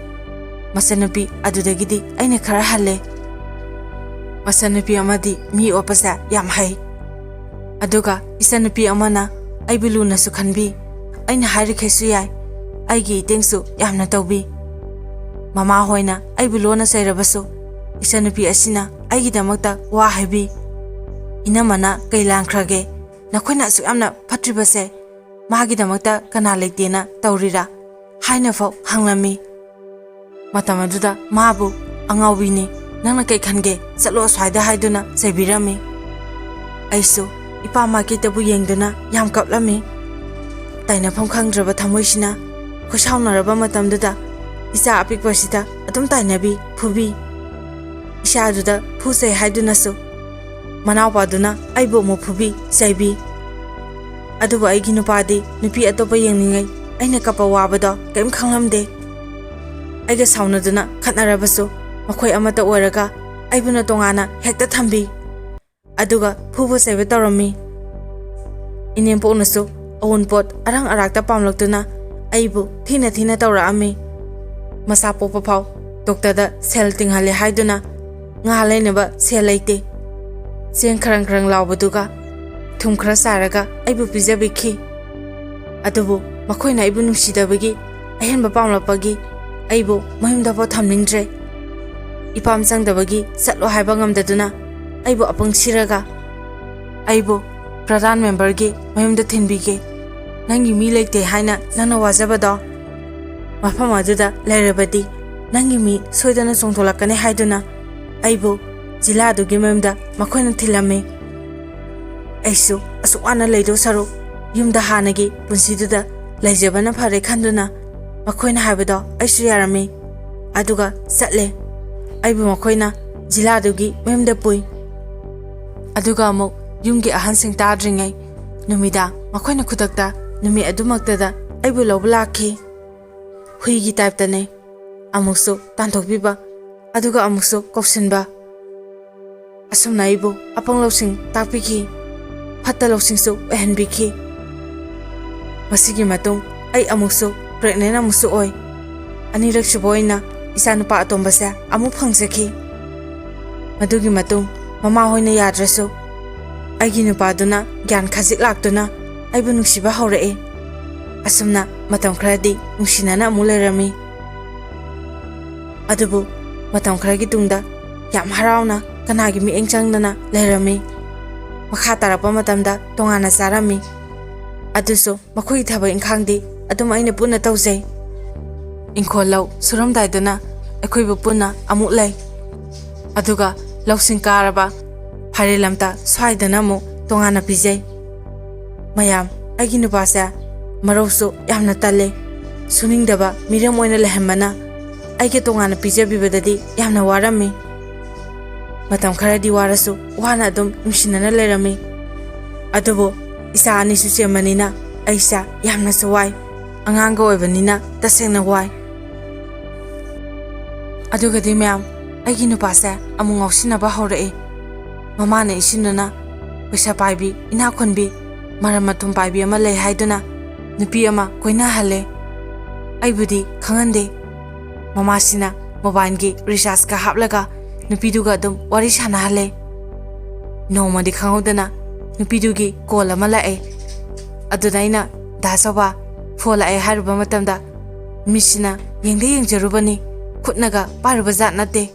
ꯃꯆꯟꯅꯨꯄꯤ ꯑꯗꯨꯗꯒꯤꯗꯤ ꯑꯩꯅ ꯈꯔ ꯍꯜꯂꯦ꯫ ꯃꯆꯟꯅꯨꯄꯤ ꯑꯃꯗꯤ ꯃꯤ ꯑꯣꯠꯄꯁꯦ ꯌꯥꯝ ꯍꯩ꯫ ꯑꯗꯨꯒ ꯏꯆꯟꯅꯨꯄꯤ ꯑꯃꯅ ꯑꯩꯕꯨ ꯂꯨꯅꯁꯨ ꯈꯟꯕꯤ, ꯑꯩꯅ ꯍꯥꯏꯔꯤꯈꯩꯁꯨ ꯌꯥꯏ, ꯑꯩꯒꯤ ꯏꯇꯦꯡꯁꯨ ꯌꯥꯝꯅ ꯇꯧꯕꯤ꯫ ꯃꯃꯥ ꯍꯣꯏꯅ ꯑꯩꯕꯨ ꯂꯣꯟꯅ ꯆꯩꯔꯕꯁꯨ ꯏꯆꯟꯅꯨꯄꯤ ꯑꯁꯤꯅ ꯑꯩꯒꯤꯗꯃꯛꯇ ꯋꯥ ꯍꯥꯏꯕꯤ꯫ "ꯏꯅꯝꯃꯅ ꯀꯩ ꯂꯥꯟꯈ꯭ꯔꯒꯦ? ꯅꯈꯣꯏꯅ ꯑꯁꯨꯛ ꯌꯥꯝꯅ ꯐꯠꯇ꯭ꯔꯤꯕꯁꯦ ꯃꯥꯒꯤꯗꯃꯛꯇ ꯀꯅꯥ ꯂꯩꯇꯦꯅ ꯇꯧꯔꯤꯔꯥ?" ꯍꯥꯏꯅ ꯐꯥꯎ ꯍꯪꯂꯝꯃꯤ꯫ ꯃꯇꯝ ꯑꯗꯨꯗ ꯃꯥꯕꯨ "ꯑꯉꯥꯎꯕꯤꯅꯤ, ꯅꯪꯅ ꯀꯩ ꯈꯟꯒꯦ? ꯆꯠꯂꯣ ꯑꯁ꯭ꯋꯥꯏꯗ" ꯍꯥꯏꯗꯨꯅ ꯆꯩꯕꯤꯔꯝꯃꯤ꯫ ꯑꯩꯁꯨ ꯏꯄꯥ ꯃꯥꯏꯀꯩꯗꯕꯨ ꯌꯦꯡꯗꯨꯅ ꯌꯥꯝ ꯀꯞꯂꯝꯃꯤ꯫ ꯇꯥꯏꯅꯐꯝ ꯈꯪꯗ꯭ꯔꯕ ꯊꯃꯣꯏꯁꯤꯅ ꯈꯣꯏꯁꯥꯎꯅꯔꯕ ꯃꯇꯝꯗꯨꯗ ꯏꯆꯥ ꯑꯄꯤꯛꯄꯁꯤꯗ ꯑꯗꯨꯝ ꯇꯥꯏꯅꯕꯤ, ꯐꯨꯕꯤ꯫ ꯏꯆꯥ ꯑꯗꯨꯗ ꯐꯨ ꯆꯩ ꯍꯥꯏꯗꯨꯅꯁꯨ ꯃꯅꯥꯎꯄꯥꯗꯨꯅ ꯑꯩꯕꯨ ꯑꯃꯨꯛ ꯐꯨꯕꯤ, ꯆꯩꯕꯤ꯫ ꯑꯗꯨꯕꯨ ꯑꯩꯒꯤ ꯅꯨꯄꯥꯗꯤ ꯅꯨꯄꯤ ꯑꯇꯣꯞꯄ ꯌꯦꯡꯅꯤꯡꯉꯩ ꯑꯩꯅ ꯀꯞꯄ ꯋꯥꯕꯗꯣ ꯀꯔꯤꯝ ꯈꯪꯂꯝꯗꯦ꯫ ꯑꯩꯒ ꯁꯥꯎꯅꯗꯨꯅ ꯈꯠꯅꯔꯕꯁꯨ ꯃꯈꯣꯏ ꯑꯃꯠꯇ ꯑꯣꯏꯔꯒ ꯑꯩꯕꯨꯅ ꯇꯣꯉꯥꯟꯅ ꯍꯦꯛꯇ ꯊꯝꯕꯤ꯫ ꯑꯗꯨꯒ ꯐꯨꯕ ꯆꯩꯕ ꯇꯧꯔꯝꯃꯤ꯫ ꯏꯅꯦꯝꯄꯣꯛꯅꯁꯨ ꯑꯋꯨꯟꯄꯣꯠ ꯑꯔꯥꯡ ꯑꯔꯥꯛꯇ ꯄꯥꯝꯂꯛꯇꯨꯅ ꯑꯩꯕꯨ ꯊꯤꯅ ꯊꯤꯅ ꯇꯧꯔꯛꯑꯝꯃꯤ꯫ ꯃꯆꯥ ꯄꯣꯛꯄ ꯐꯥꯎ ꯗꯣꯛꯇꯔꯗ ꯁꯦꯜ ꯇꯤꯡꯍꯜꯂꯦ ꯍꯥꯏꯗꯨꯅ ꯉꯥ ꯂꯩꯅꯕ ꯁꯦꯜ ꯂꯩꯇꯦ꯫ ꯆꯦꯡ ꯈꯔꯪ ꯈꯔꯪ ꯂꯥꯎꯕꯗꯨꯒ ꯊꯨꯝ ꯈꯔ ꯆꯥꯏꯔꯒ ꯑꯩꯕꯨ ꯄꯤꯖꯕꯤꯈꯤ꯫ ꯑꯗꯨꯕꯨ ꯃꯈꯣꯏꯅ ꯑꯩꯕꯨ ꯅꯨꯡꯁꯤꯗꯕꯒꯤ ꯑꯍꯦꯟꯕ ꯄꯥꯝꯂꯛꯄꯒꯤ ꯑꯩꯕꯨ ꯃꯌꯨꯝꯗꯐꯥꯎ ꯊꯝꯅꯤꯡꯗ꯭ꯔꯦ꯫ ꯏꯄꯥꯝ ꯆꯪꯗꯕꯒꯤ ꯆꯠꯂꯣ ꯍꯥꯏꯕ ꯉꯝꯗꯗꯨꯅ ꯑꯩꯕꯨ ꯑꯄꯪ ꯁꯤꯔꯒ ꯑꯩꯕꯨ ꯄ꯭ꯔꯙꯥꯟ ꯃꯦꯝꯕꯔꯒꯤ ꯃꯌꯨꯝꯗ ꯊꯤꯟꯕꯤꯒꯦ꯫ ꯅꯪꯒꯤ ꯃꯤ ꯂꯩꯇꯦ ꯍꯥꯏꯅ ꯅꯪꯅ ꯋꯥꯖꯕꯗꯣ ꯃꯐꯝ ꯑꯗꯨꯗ ꯂꯩꯔꯕꯗꯤ ꯅꯪꯒꯤ ꯃꯤ ꯁꯣꯏꯗꯅ ꯆꯣꯡꯊꯣꯛꯂꯛꯀꯅꯤ ꯍꯥꯏꯗꯨꯅ ꯑꯩꯕꯨ ꯖꯤꯂꯥꯗꯨꯒꯤ ꯃꯌꯨꯝꯗ ꯃꯈꯣꯏꯅ ꯊꯤꯜꯂꯝꯃꯤ꯫ ꯑꯩꯁꯨ ꯑꯁꯨꯛ ꯋꯥꯅ ꯂꯩꯗꯧ ꯁꯔꯨꯛ ꯌꯨꯝꯗ ꯍꯥꯟꯅꯒꯤ ꯄꯨꯟꯁꯤꯗꯨꯗ ꯂꯩꯖꯕꯅ ꯐꯔꯦ ꯈꯟꯗꯨꯅ ꯃꯈꯣꯏꯅ ꯍꯥꯏꯕꯗꯣ ꯑꯩꯁꯨ ꯌꯥꯔꯝꯃꯤ꯫ ꯑꯗꯨꯒ ꯆꯠꯂꯦ꯫ ꯑꯩꯕꯨ ꯃꯈꯣꯏꯅ ꯖꯤꯂꯥꯗꯨꯒꯤ ꯃꯌꯨꯝꯗ ꯄꯨꯏ꯫ ꯑꯗꯨꯒ ꯑꯃꯨꯛ ꯌꯨꯝꯒꯤ ꯑꯍꯟꯁꯤꯡ ꯇꯥꯗ꯭ꯔꯤꯉꯩ ꯅꯨꯃꯤꯗꯥꯡ ꯃꯈꯣꯏꯅ ꯈꯨꯗꯛꯇ ꯅꯨꯃꯤꯠ ꯑꯗꯨꯃꯛꯇꯗ ꯑꯩꯕꯨ ꯂꯧꯕ ꯂꯥꯛꯈꯤ꯫ ꯍꯨꯏꯒꯤ ꯇꯥꯏꯞꯇꯅꯦ꯫ ꯑꯃꯨꯛꯁꯨ ꯇꯥꯟꯊꯣꯛꯄꯤꯕ, ꯑꯗꯨꯒ ꯑꯃꯨꯛꯁꯨ ꯀꯧꯁꯤꯟꯕ꯫ ꯑꯁꯨꯝꯅ ꯑꯩꯕꯨ ꯑꯄꯪ ꯂꯧꯁꯤꯡ ꯇꯥꯛꯄꯤꯈꯤ, ꯐꯠꯇ ꯂꯧꯁꯤꯡꯁꯨ ꯑꯣꯏꯍꯟꯕꯤꯈꯤ꯫ ꯃꯁꯤꯒꯤ ꯃꯇꯨꯡ ꯑꯩ ꯑꯃꯨꯛꯁꯨ ꯄ꯭ꯔꯦꯒꯅꯦꯟ ꯑꯃꯨꯛꯁꯨ ꯑꯣꯏ꯫ ꯑꯅꯤꯔꯛꯁꯨꯕ ꯑꯣꯏꯅ ꯏꯆꯥꯅꯨꯄꯥ ꯑꯇꯣꯝꯕꯁꯦ ꯑꯃꯨꯛ ꯐꯪꯖꯈꯤ꯫ ꯃꯗꯨꯒꯤ ꯃꯇꯨꯡ ꯃꯃꯥ ꯍꯣꯏꯅ ꯌꯥꯗ꯭ꯔꯁꯨ ꯑꯩꯒꯤ ꯅꯨꯄꯥꯗꯨꯅ ꯒ꯭ꯌꯥꯟ ꯈꯖꯤꯛ ꯂꯥꯛꯇꯨꯅ ꯑꯩꯕꯨ ꯅꯨꯡꯁꯤꯕ ꯍꯧꯔꯛꯏ꯫ ꯑꯁꯨꯝꯅ ꯃꯇꯝ ꯈꯔꯗꯤ ꯅꯨꯡꯁꯤꯅꯅ ꯑꯃꯨꯛ ꯂꯩꯔꯝꯃꯤ꯫ ꯑꯗꯨꯕꯨ ꯃꯇꯝ ꯈꯔꯒꯤ ꯇꯨꯡꯗ ꯌꯥꯝ ꯍꯔꯥꯎꯅ ꯀꯅꯥꯒꯤ ꯃꯤꯠꯌꯦꯡ ꯆꯪꯗꯅ ꯂꯩꯔꯝꯃꯤ꯫ ꯃꯈꯥ ꯇꯥꯔꯛꯄ ꯃꯇꯝꯗ ꯇꯣꯉꯥꯟꯅ ꯆꯥꯔꯝꯃꯤ꯫ ꯑꯗꯨꯁꯨ ꯃꯈꯣꯏꯒꯤ ꯊꯕꯛ ꯏꯪꯈꯥꯡꯗꯤ ꯑꯗꯨꯝ ꯑꯩꯅ ꯄꯨꯟꯅ ꯇꯧꯖꯩ꯫ ꯏꯪꯈꯣꯜ ꯂꯧ ꯁꯨꯔꯝꯗꯥꯏꯗꯅ ꯑꯩꯈꯣꯏꯕꯨ ꯄꯨꯟꯅ ꯑꯃꯨꯛ ꯂꯩ꯫ ꯑꯗꯨꯒ ꯂꯧꯁꯤꯡ ꯀꯥꯔꯕ ꯐꯥꯏꯔꯦꯜ ꯂꯝꯇꯥ ꯁ꯭ꯋꯥꯏꯗꯅ ꯑꯃꯨꯛ ꯇꯣꯉꯥꯟꯅ ꯄꯤꯖꯩ꯫ ꯃꯌꯥꯝ, ꯑꯩꯒꯤ ꯅꯨꯄꯥꯁꯦ ꯃꯔꯧꯁꯨ ꯌꯥꯝꯅ ꯇꯜꯂꯦ꯫ ꯁꯨꯅꯤꯡꯗꯕ ꯃꯤꯔꯝ ꯑꯣꯏꯅ ꯂꯩꯍꯟꯕꯅ ꯑꯩꯒꯤ ꯇꯣꯉꯥꯟꯅ ꯄꯤꯖꯕꯤꯕꯗꯗꯤ ꯌꯥꯝꯅ ꯋꯥꯔꯝꯃꯤ꯫ ꯃꯇꯝ ꯈꯔꯗꯤ ꯋꯥꯔꯁꯨ ꯋꯥꯅ ꯑꯗꯨꯝ ꯅꯨꯡꯁꯤꯅꯅ ꯂꯩꯔꯝꯃꯤ꯫ ꯑꯗꯨꯕꯨ ꯏꯆꯥ ꯑꯅꯤꯁꯨ ꯆꯦꯟꯕꯅꯤꯅ ꯑꯩꯁꯦ ꯌꯥꯝꯅꯁꯨ ꯋꯥꯏ꯫ ꯑꯉꯥꯡꯒ ꯑꯣꯏꯕꯅꯤꯅ ꯇꯁꯦꯡꯅ ꯋꯥꯏ꯫ ꯑꯗꯨꯒꯗꯤ ꯃꯌꯥꯝ, ꯑꯩꯒꯤ ꯅꯨꯄꯥꯁꯦ ꯑꯃꯨꯛ ꯉꯥꯎꯁꯤꯟꯅꯕ ꯍꯧꯔꯛꯑꯦ꯫ ꯃꯃꯥꯅ ꯏꯁꯤꯟꯗꯨꯅ ꯄꯩꯁꯥ ꯄꯥꯏꯕꯤ, ꯏꯅꯥꯛ ꯈꯨꯟꯕꯤ, ꯃꯔꯝ ꯃꯊꯨꯝ ꯄꯥꯏꯕꯤ ꯑꯃ ꯂꯩ ꯍꯥꯏꯗꯨꯅ ꯅꯨꯄꯤ ꯑꯃ ꯀꯣꯏꯅꯍꯜꯂꯦ꯫ ꯑꯩꯕꯨꯗꯤ ꯈꯪꯍꯟꯗꯦ꯫ ꯃꯃꯥꯁꯤꯅ ꯃꯣꯕꯥꯏꯜꯒꯤ ꯔꯤꯆꯥꯔꯖꯀ ꯍꯥꯞꯂꯒ ꯅꯨꯄꯤꯗꯨꯒ ꯑꯗꯨꯝ ꯋꯥꯔꯤ ꯁꯥꯟꯅꯍꯜꯂꯦ꯫ ꯅꯣꯡꯃꯗꯤ ꯈꯪꯍꯧꯗꯅ ꯅꯨꯄꯤꯗꯨꯒꯤ ꯀꯣꯜ ꯑꯃ ꯂꯥꯛꯑꯦ꯫ ꯑꯗꯨꯗ ꯑꯩꯅ, "ꯗꯥ ꯆꯥꯎꯕ, ꯐꯣꯟ ꯂꯥꯛꯑꯦ" ꯍꯥꯏꯔꯨꯕ ꯃꯇꯝꯗ ꯃꯤꯠꯁꯤꯅ ꯌꯦꯡꯗ ꯌꯦꯡꯖꯔꯨꯕꯅꯤ, ꯈꯨꯠꯅꯒ ꯄꯥꯏꯔꯨꯕ ꯖꯥꯠ ꯅꯠꯇꯦ꯫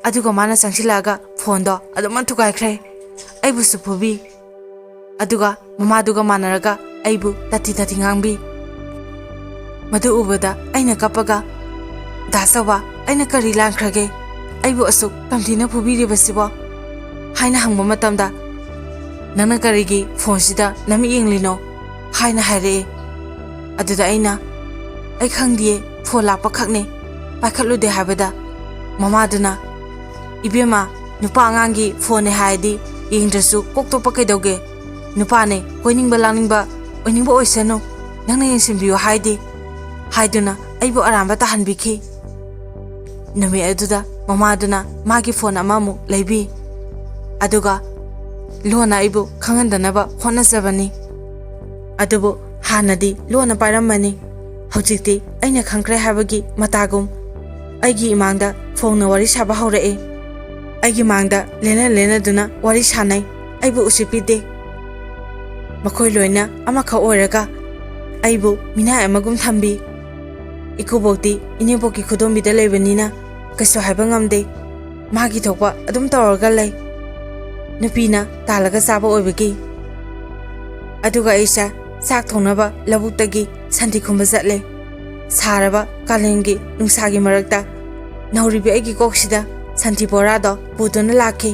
ꯑꯗꯨꯒ ꯃꯥꯅ ꯆꯪꯁꯤꯜꯂꯛꯑꯒ ꯐꯣꯟꯗꯣ ꯑꯗꯨꯝ ꯊꯨꯒꯥꯏꯈ꯭ꯔꯦ꯫ ꯑꯩꯕꯨꯁꯨ ꯐꯨꯕꯤ꯫ ꯑꯗꯨꯒ ꯃꯃꯥꯗꯨꯒ ꯃꯥꯟꯅꯔꯒ ꯑꯩꯕꯨ ꯇꯥꯊꯤ ꯇꯥꯊꯤ ꯉꯥꯡꯕꯤ꯫ ꯃꯗꯨ ꯎꯕꯗ ꯑꯩꯅ ꯀꯞꯄꯒ, "ꯗꯥ ꯆꯥꯎꯕ, ꯑꯩꯅ ꯀꯔꯤ ꯂꯥꯟꯈ꯭ꯔꯒꯦ? ꯑꯩꯕꯨ ꯑꯁꯨꯛ ꯇꯝꯊꯤꯅ ꯐꯨꯕꯤꯔꯤꯕꯁꯤꯕꯣ?" ꯍꯥꯏꯅ ꯍꯪꯕ ꯃꯇꯝꯗ, "ꯅꯪꯅ ꯀꯔꯤꯒꯤ ꯐꯣꯟꯁꯤꯗ ꯅꯃꯤꯠ ꯌꯦꯡꯂꯤꯅꯣ?" ꯍꯥꯏꯅ ꯍꯥꯏꯔꯛꯑꯦ꯫ ꯑꯗꯨꯗ ꯑꯩꯅ, "ꯑꯩ ꯈꯪꯗꯤꯌꯦ, ꯐꯣꯟ ꯂꯥꯛꯄ ꯈꯛꯅꯦ, ꯄꯥꯏꯈꯠꯂꯨꯗꯦ" ꯍꯥꯏꯕꯗ ꯃꯃꯥꯗꯨꯅ, "ꯏꯕꯦꯝꯃ, ꯅꯨꯄꯥ ꯑꯉꯥꯡꯒꯤ ꯐꯣꯟꯅꯦ ꯍꯥꯏꯔꯗꯤ ꯌꯦꯡꯗ꯭ꯔꯁꯨ ꯀꯣꯛ ꯇꯣꯛꯄ ꯀꯩꯗꯧꯒꯦ? ꯅꯨꯄꯥꯅꯦ, ꯀꯣꯏꯅꯤꯡꯕ ꯂꯥꯡꯅꯤꯡꯕ ꯑꯣꯏꯅꯤꯡꯕ ꯑꯣꯏꯁꯅꯨ, ꯅꯪꯅ ꯌꯦꯡꯁꯤꯟꯕꯤꯌꯨ ꯍꯥꯏꯗꯦ" ꯍꯥꯏꯗꯨꯅ ꯑꯩꯕꯨ ꯑꯔꯥꯟꯕ ꯇꯥꯍꯟꯕꯤꯈꯤ꯫ ꯅꯨꯃꯤꯠ ꯑꯗꯨꯗ ꯃꯃꯥꯗꯨꯅ ꯃꯥꯒꯤ ꯐꯣꯟ ꯑꯃꯃꯨꯛ ꯂꯩꯕꯤ꯫ ꯑꯗꯨꯒ ꯂꯣꯟꯅ ꯑꯩꯕꯨ ꯈꯪꯍꯟꯗꯅꯕ ꯍꯣꯠꯅꯖꯕꯅꯤ꯫ ꯑꯗꯨꯕꯨ ꯍꯥꯟꯅꯗꯤ ꯂꯣꯟꯅ ꯄꯥꯏꯔꯝꯕꯅꯤ꯫ ꯍꯧꯖꯤꯛꯇꯤ ꯑꯩꯅ ꯈꯪꯈ꯭ꯔꯦ ꯍꯥꯏꯕꯒꯤ ꯃꯇꯥꯒꯨꯝ ꯑꯩꯒꯤ ꯏꯃꯥꯡꯗ ꯐꯣꯡꯅ ꯋꯥꯔꯤ ꯁꯥꯕ ꯍꯧꯔꯛꯑꯦ꯫ ꯑꯩꯒꯤ ꯃꯥꯡꯗ ꯂꯦꯟꯅ ꯂꯦꯟꯅꯗꯨꯅ ꯋꯥꯔꯤ ꯁꯥꯟꯅꯩ, ꯑꯩꯕꯨ ꯎꯁꯤꯠꯄꯤꯗꯦ꯫ ꯃꯈꯣꯏ ꯂꯣꯏꯅ ꯑꯃꯈꯛ ꯑꯣꯏꯔꯒ ꯑꯩꯕꯨ ꯃꯤꯅꯥꯏ ꯑꯃꯒꯨꯝ ꯊꯝꯕꯤ꯫ ꯏꯀꯨꯕꯣꯛꯇꯤ ꯏꯅꯦꯕꯣꯛꯀꯤ ꯈꯨꯗꯣꯝꯕꯤꯗ ꯂꯩꯕꯅꯤꯅ ꯀꯩꯁꯨ ꯍꯥꯏꯕ ꯉꯝꯗꯦ꯫ ꯃꯥꯒꯤ ꯊꯣꯛꯄ ꯑꯗꯨꯝ ꯇꯧꯔꯒ ꯂꯩ꯫ ꯅꯨꯄꯤꯅ ꯇꯥꯜꯂꯒ ꯆꯥꯕ ꯑꯣꯏꯕꯒꯤ꯫ ꯑꯗꯨꯒ ꯑꯩꯁꯦ ꯆꯥꯛ ꯊꯣꯡꯅꯕ ꯂꯧꯕꯨꯛꯇꯒꯤ ꯁꯟꯊꯤ ꯈꯨꯝꯕ ꯆꯠꯂꯦ꯫ ꯁꯥꯔꯕ ꯀꯥꯂꯦꯟꯒꯤ ꯅꯨꯡꯁꯥꯒꯤ ꯃꯔꯛꯇ ꯅꯧꯔꯤꯕꯤ ꯑꯩꯒꯤ ꯀꯣꯛꯁꯤꯗ ꯁꯟꯊꯤ ꯕꯣꯔꯥꯗꯣ ꯄꯨꯗꯨꯅ ꯂꯥꯛꯈꯤ꯫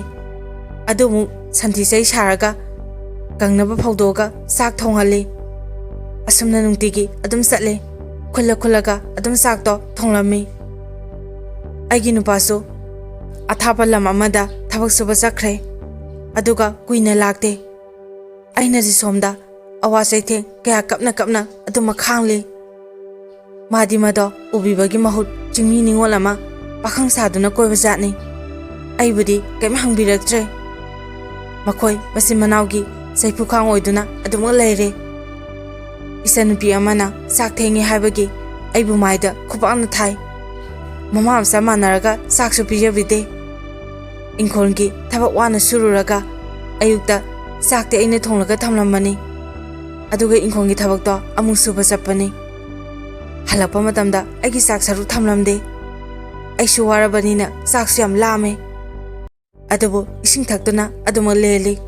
ꯑꯗꯨꯃꯨꯛ ꯁꯟꯊꯤ ꯆꯩ ꯁꯥꯔꯒ ꯀꯪꯅꯕ ꯐꯧꯗꯣꯛꯑꯒ ꯆꯥꯛ ꯊꯣꯡꯍꯜꯂꯤ꯫ ꯑꯁꯨꯝꯅ ꯅꯨꯡꯇꯤꯒꯤ ꯑꯗꯨꯝ ꯆꯠꯂꯦ꯫ ꯈꯨꯜꯂ ꯈꯨꯜꯂꯒ ꯑꯗꯨꯝ ꯆꯥꯛꯇꯣ ꯊꯣꯡꯂꯝꯃꯤ꯫ ꯑꯩꯒꯤ ꯅꯨꯄꯥꯁꯨ ꯑꯊꯥꯞꯄ ꯂꯝ ꯑꯃꯗ ꯊꯕꯛ ꯁꯨꯕ ꯆꯠꯈ꯭ꯔꯦ꯫ ꯑꯗꯨꯒ ꯀꯨꯏꯅ ꯂꯥꯛꯇꯦ꯫ ꯑꯩꯅꯗꯤ ꯁꯣꯝꯗ ꯑꯋꯥ ꯆꯩꯊꯦꯡ ꯀꯌꯥ ꯀꯞꯅ ꯀꯞꯅ ꯑꯗꯨꯃꯛ ꯈꯥꯡꯂꯤ꯫ ꯃꯥꯗꯤ ꯃꯗꯣ ꯎꯕꯤꯕꯒꯤ ꯃꯍꯨꯠ ꯆꯤꯡꯃꯤ ꯅꯤꯉꯣꯜ ꯑꯃ ꯄꯥꯈꯪ ꯁꯥꯗꯨꯅ ꯀꯣꯏꯕ ꯖꯥꯠꯅꯤ꯫ ꯑꯩꯕꯨꯗꯤ ꯀꯔꯤꯝ ꯍꯪꯕꯤꯔꯛꯇ꯭ꯔꯦ꯫ ꯃꯈꯣꯏ ꯃꯆꯤꯟ ꯃꯅꯥꯎꯒꯤ ꯆꯩꯐꯨ ꯈꯥꯡ ꯑꯣꯏꯗꯨꯅ ꯑꯗꯨꯃꯛ ꯂꯩꯔꯦ꯫ ꯏꯆꯟꯅꯨꯄꯤ ꯑꯃꯅ ꯆꯥꯛ ꯊꯦꯡꯉꯦ ꯍꯥꯏꯕꯒꯤ ꯑꯩꯕꯨ ꯃꯥꯏꯗ ꯈꯨꯄꯥꯛꯅ ꯊꯥꯏ꯫ ꯃꯃꯥ ꯃꯆꯥ ꯃꯥꯟꯅꯔꯒ ꯆꯥꯛꯁꯨ ꯄꯤꯖꯕꯤꯗꯦ꯫ ꯏꯪꯈꯣꯜꯒꯤ ꯊꯕꯛ ꯋꯥꯅ ꯁꯨꯔꯨꯔꯒ ꯑꯌꯨꯛꯇ ꯆꯥꯛꯇꯤ ꯑꯩꯅ ꯊꯣꯡꯂꯒ ꯊꯝꯂꯝꯕꯅꯤ꯫ ꯑꯗꯨꯒ ꯏꯪꯈꯣꯜꯒꯤ ꯊꯕꯛꯇꯣ ꯑꯃꯨꯛ ꯁꯨꯕ ꯆꯠꯄꯅꯤ꯫ ꯍꯜꯂꯛꯄ ꯃꯇꯝꯗ ꯑꯩꯒꯤ ꯆꯥꯛ ꯁꯔꯨꯛ ꯊꯝꯂꯝꯗꯦ꯫ ꯑꯩꯁꯨ ꯋꯥꯔꯕꯅꯤꯅ ꯆꯥꯛꯁꯨ ꯌꯥꯝ ꯂꯥꯝꯃꯦ꯫ ꯑꯗꯨꯕꯨ ꯏꯁꯤꯡ ꯊꯛꯇꯨꯅ ꯑꯗꯨꯃꯛ ꯂꯦꯜꯂꯤ꯫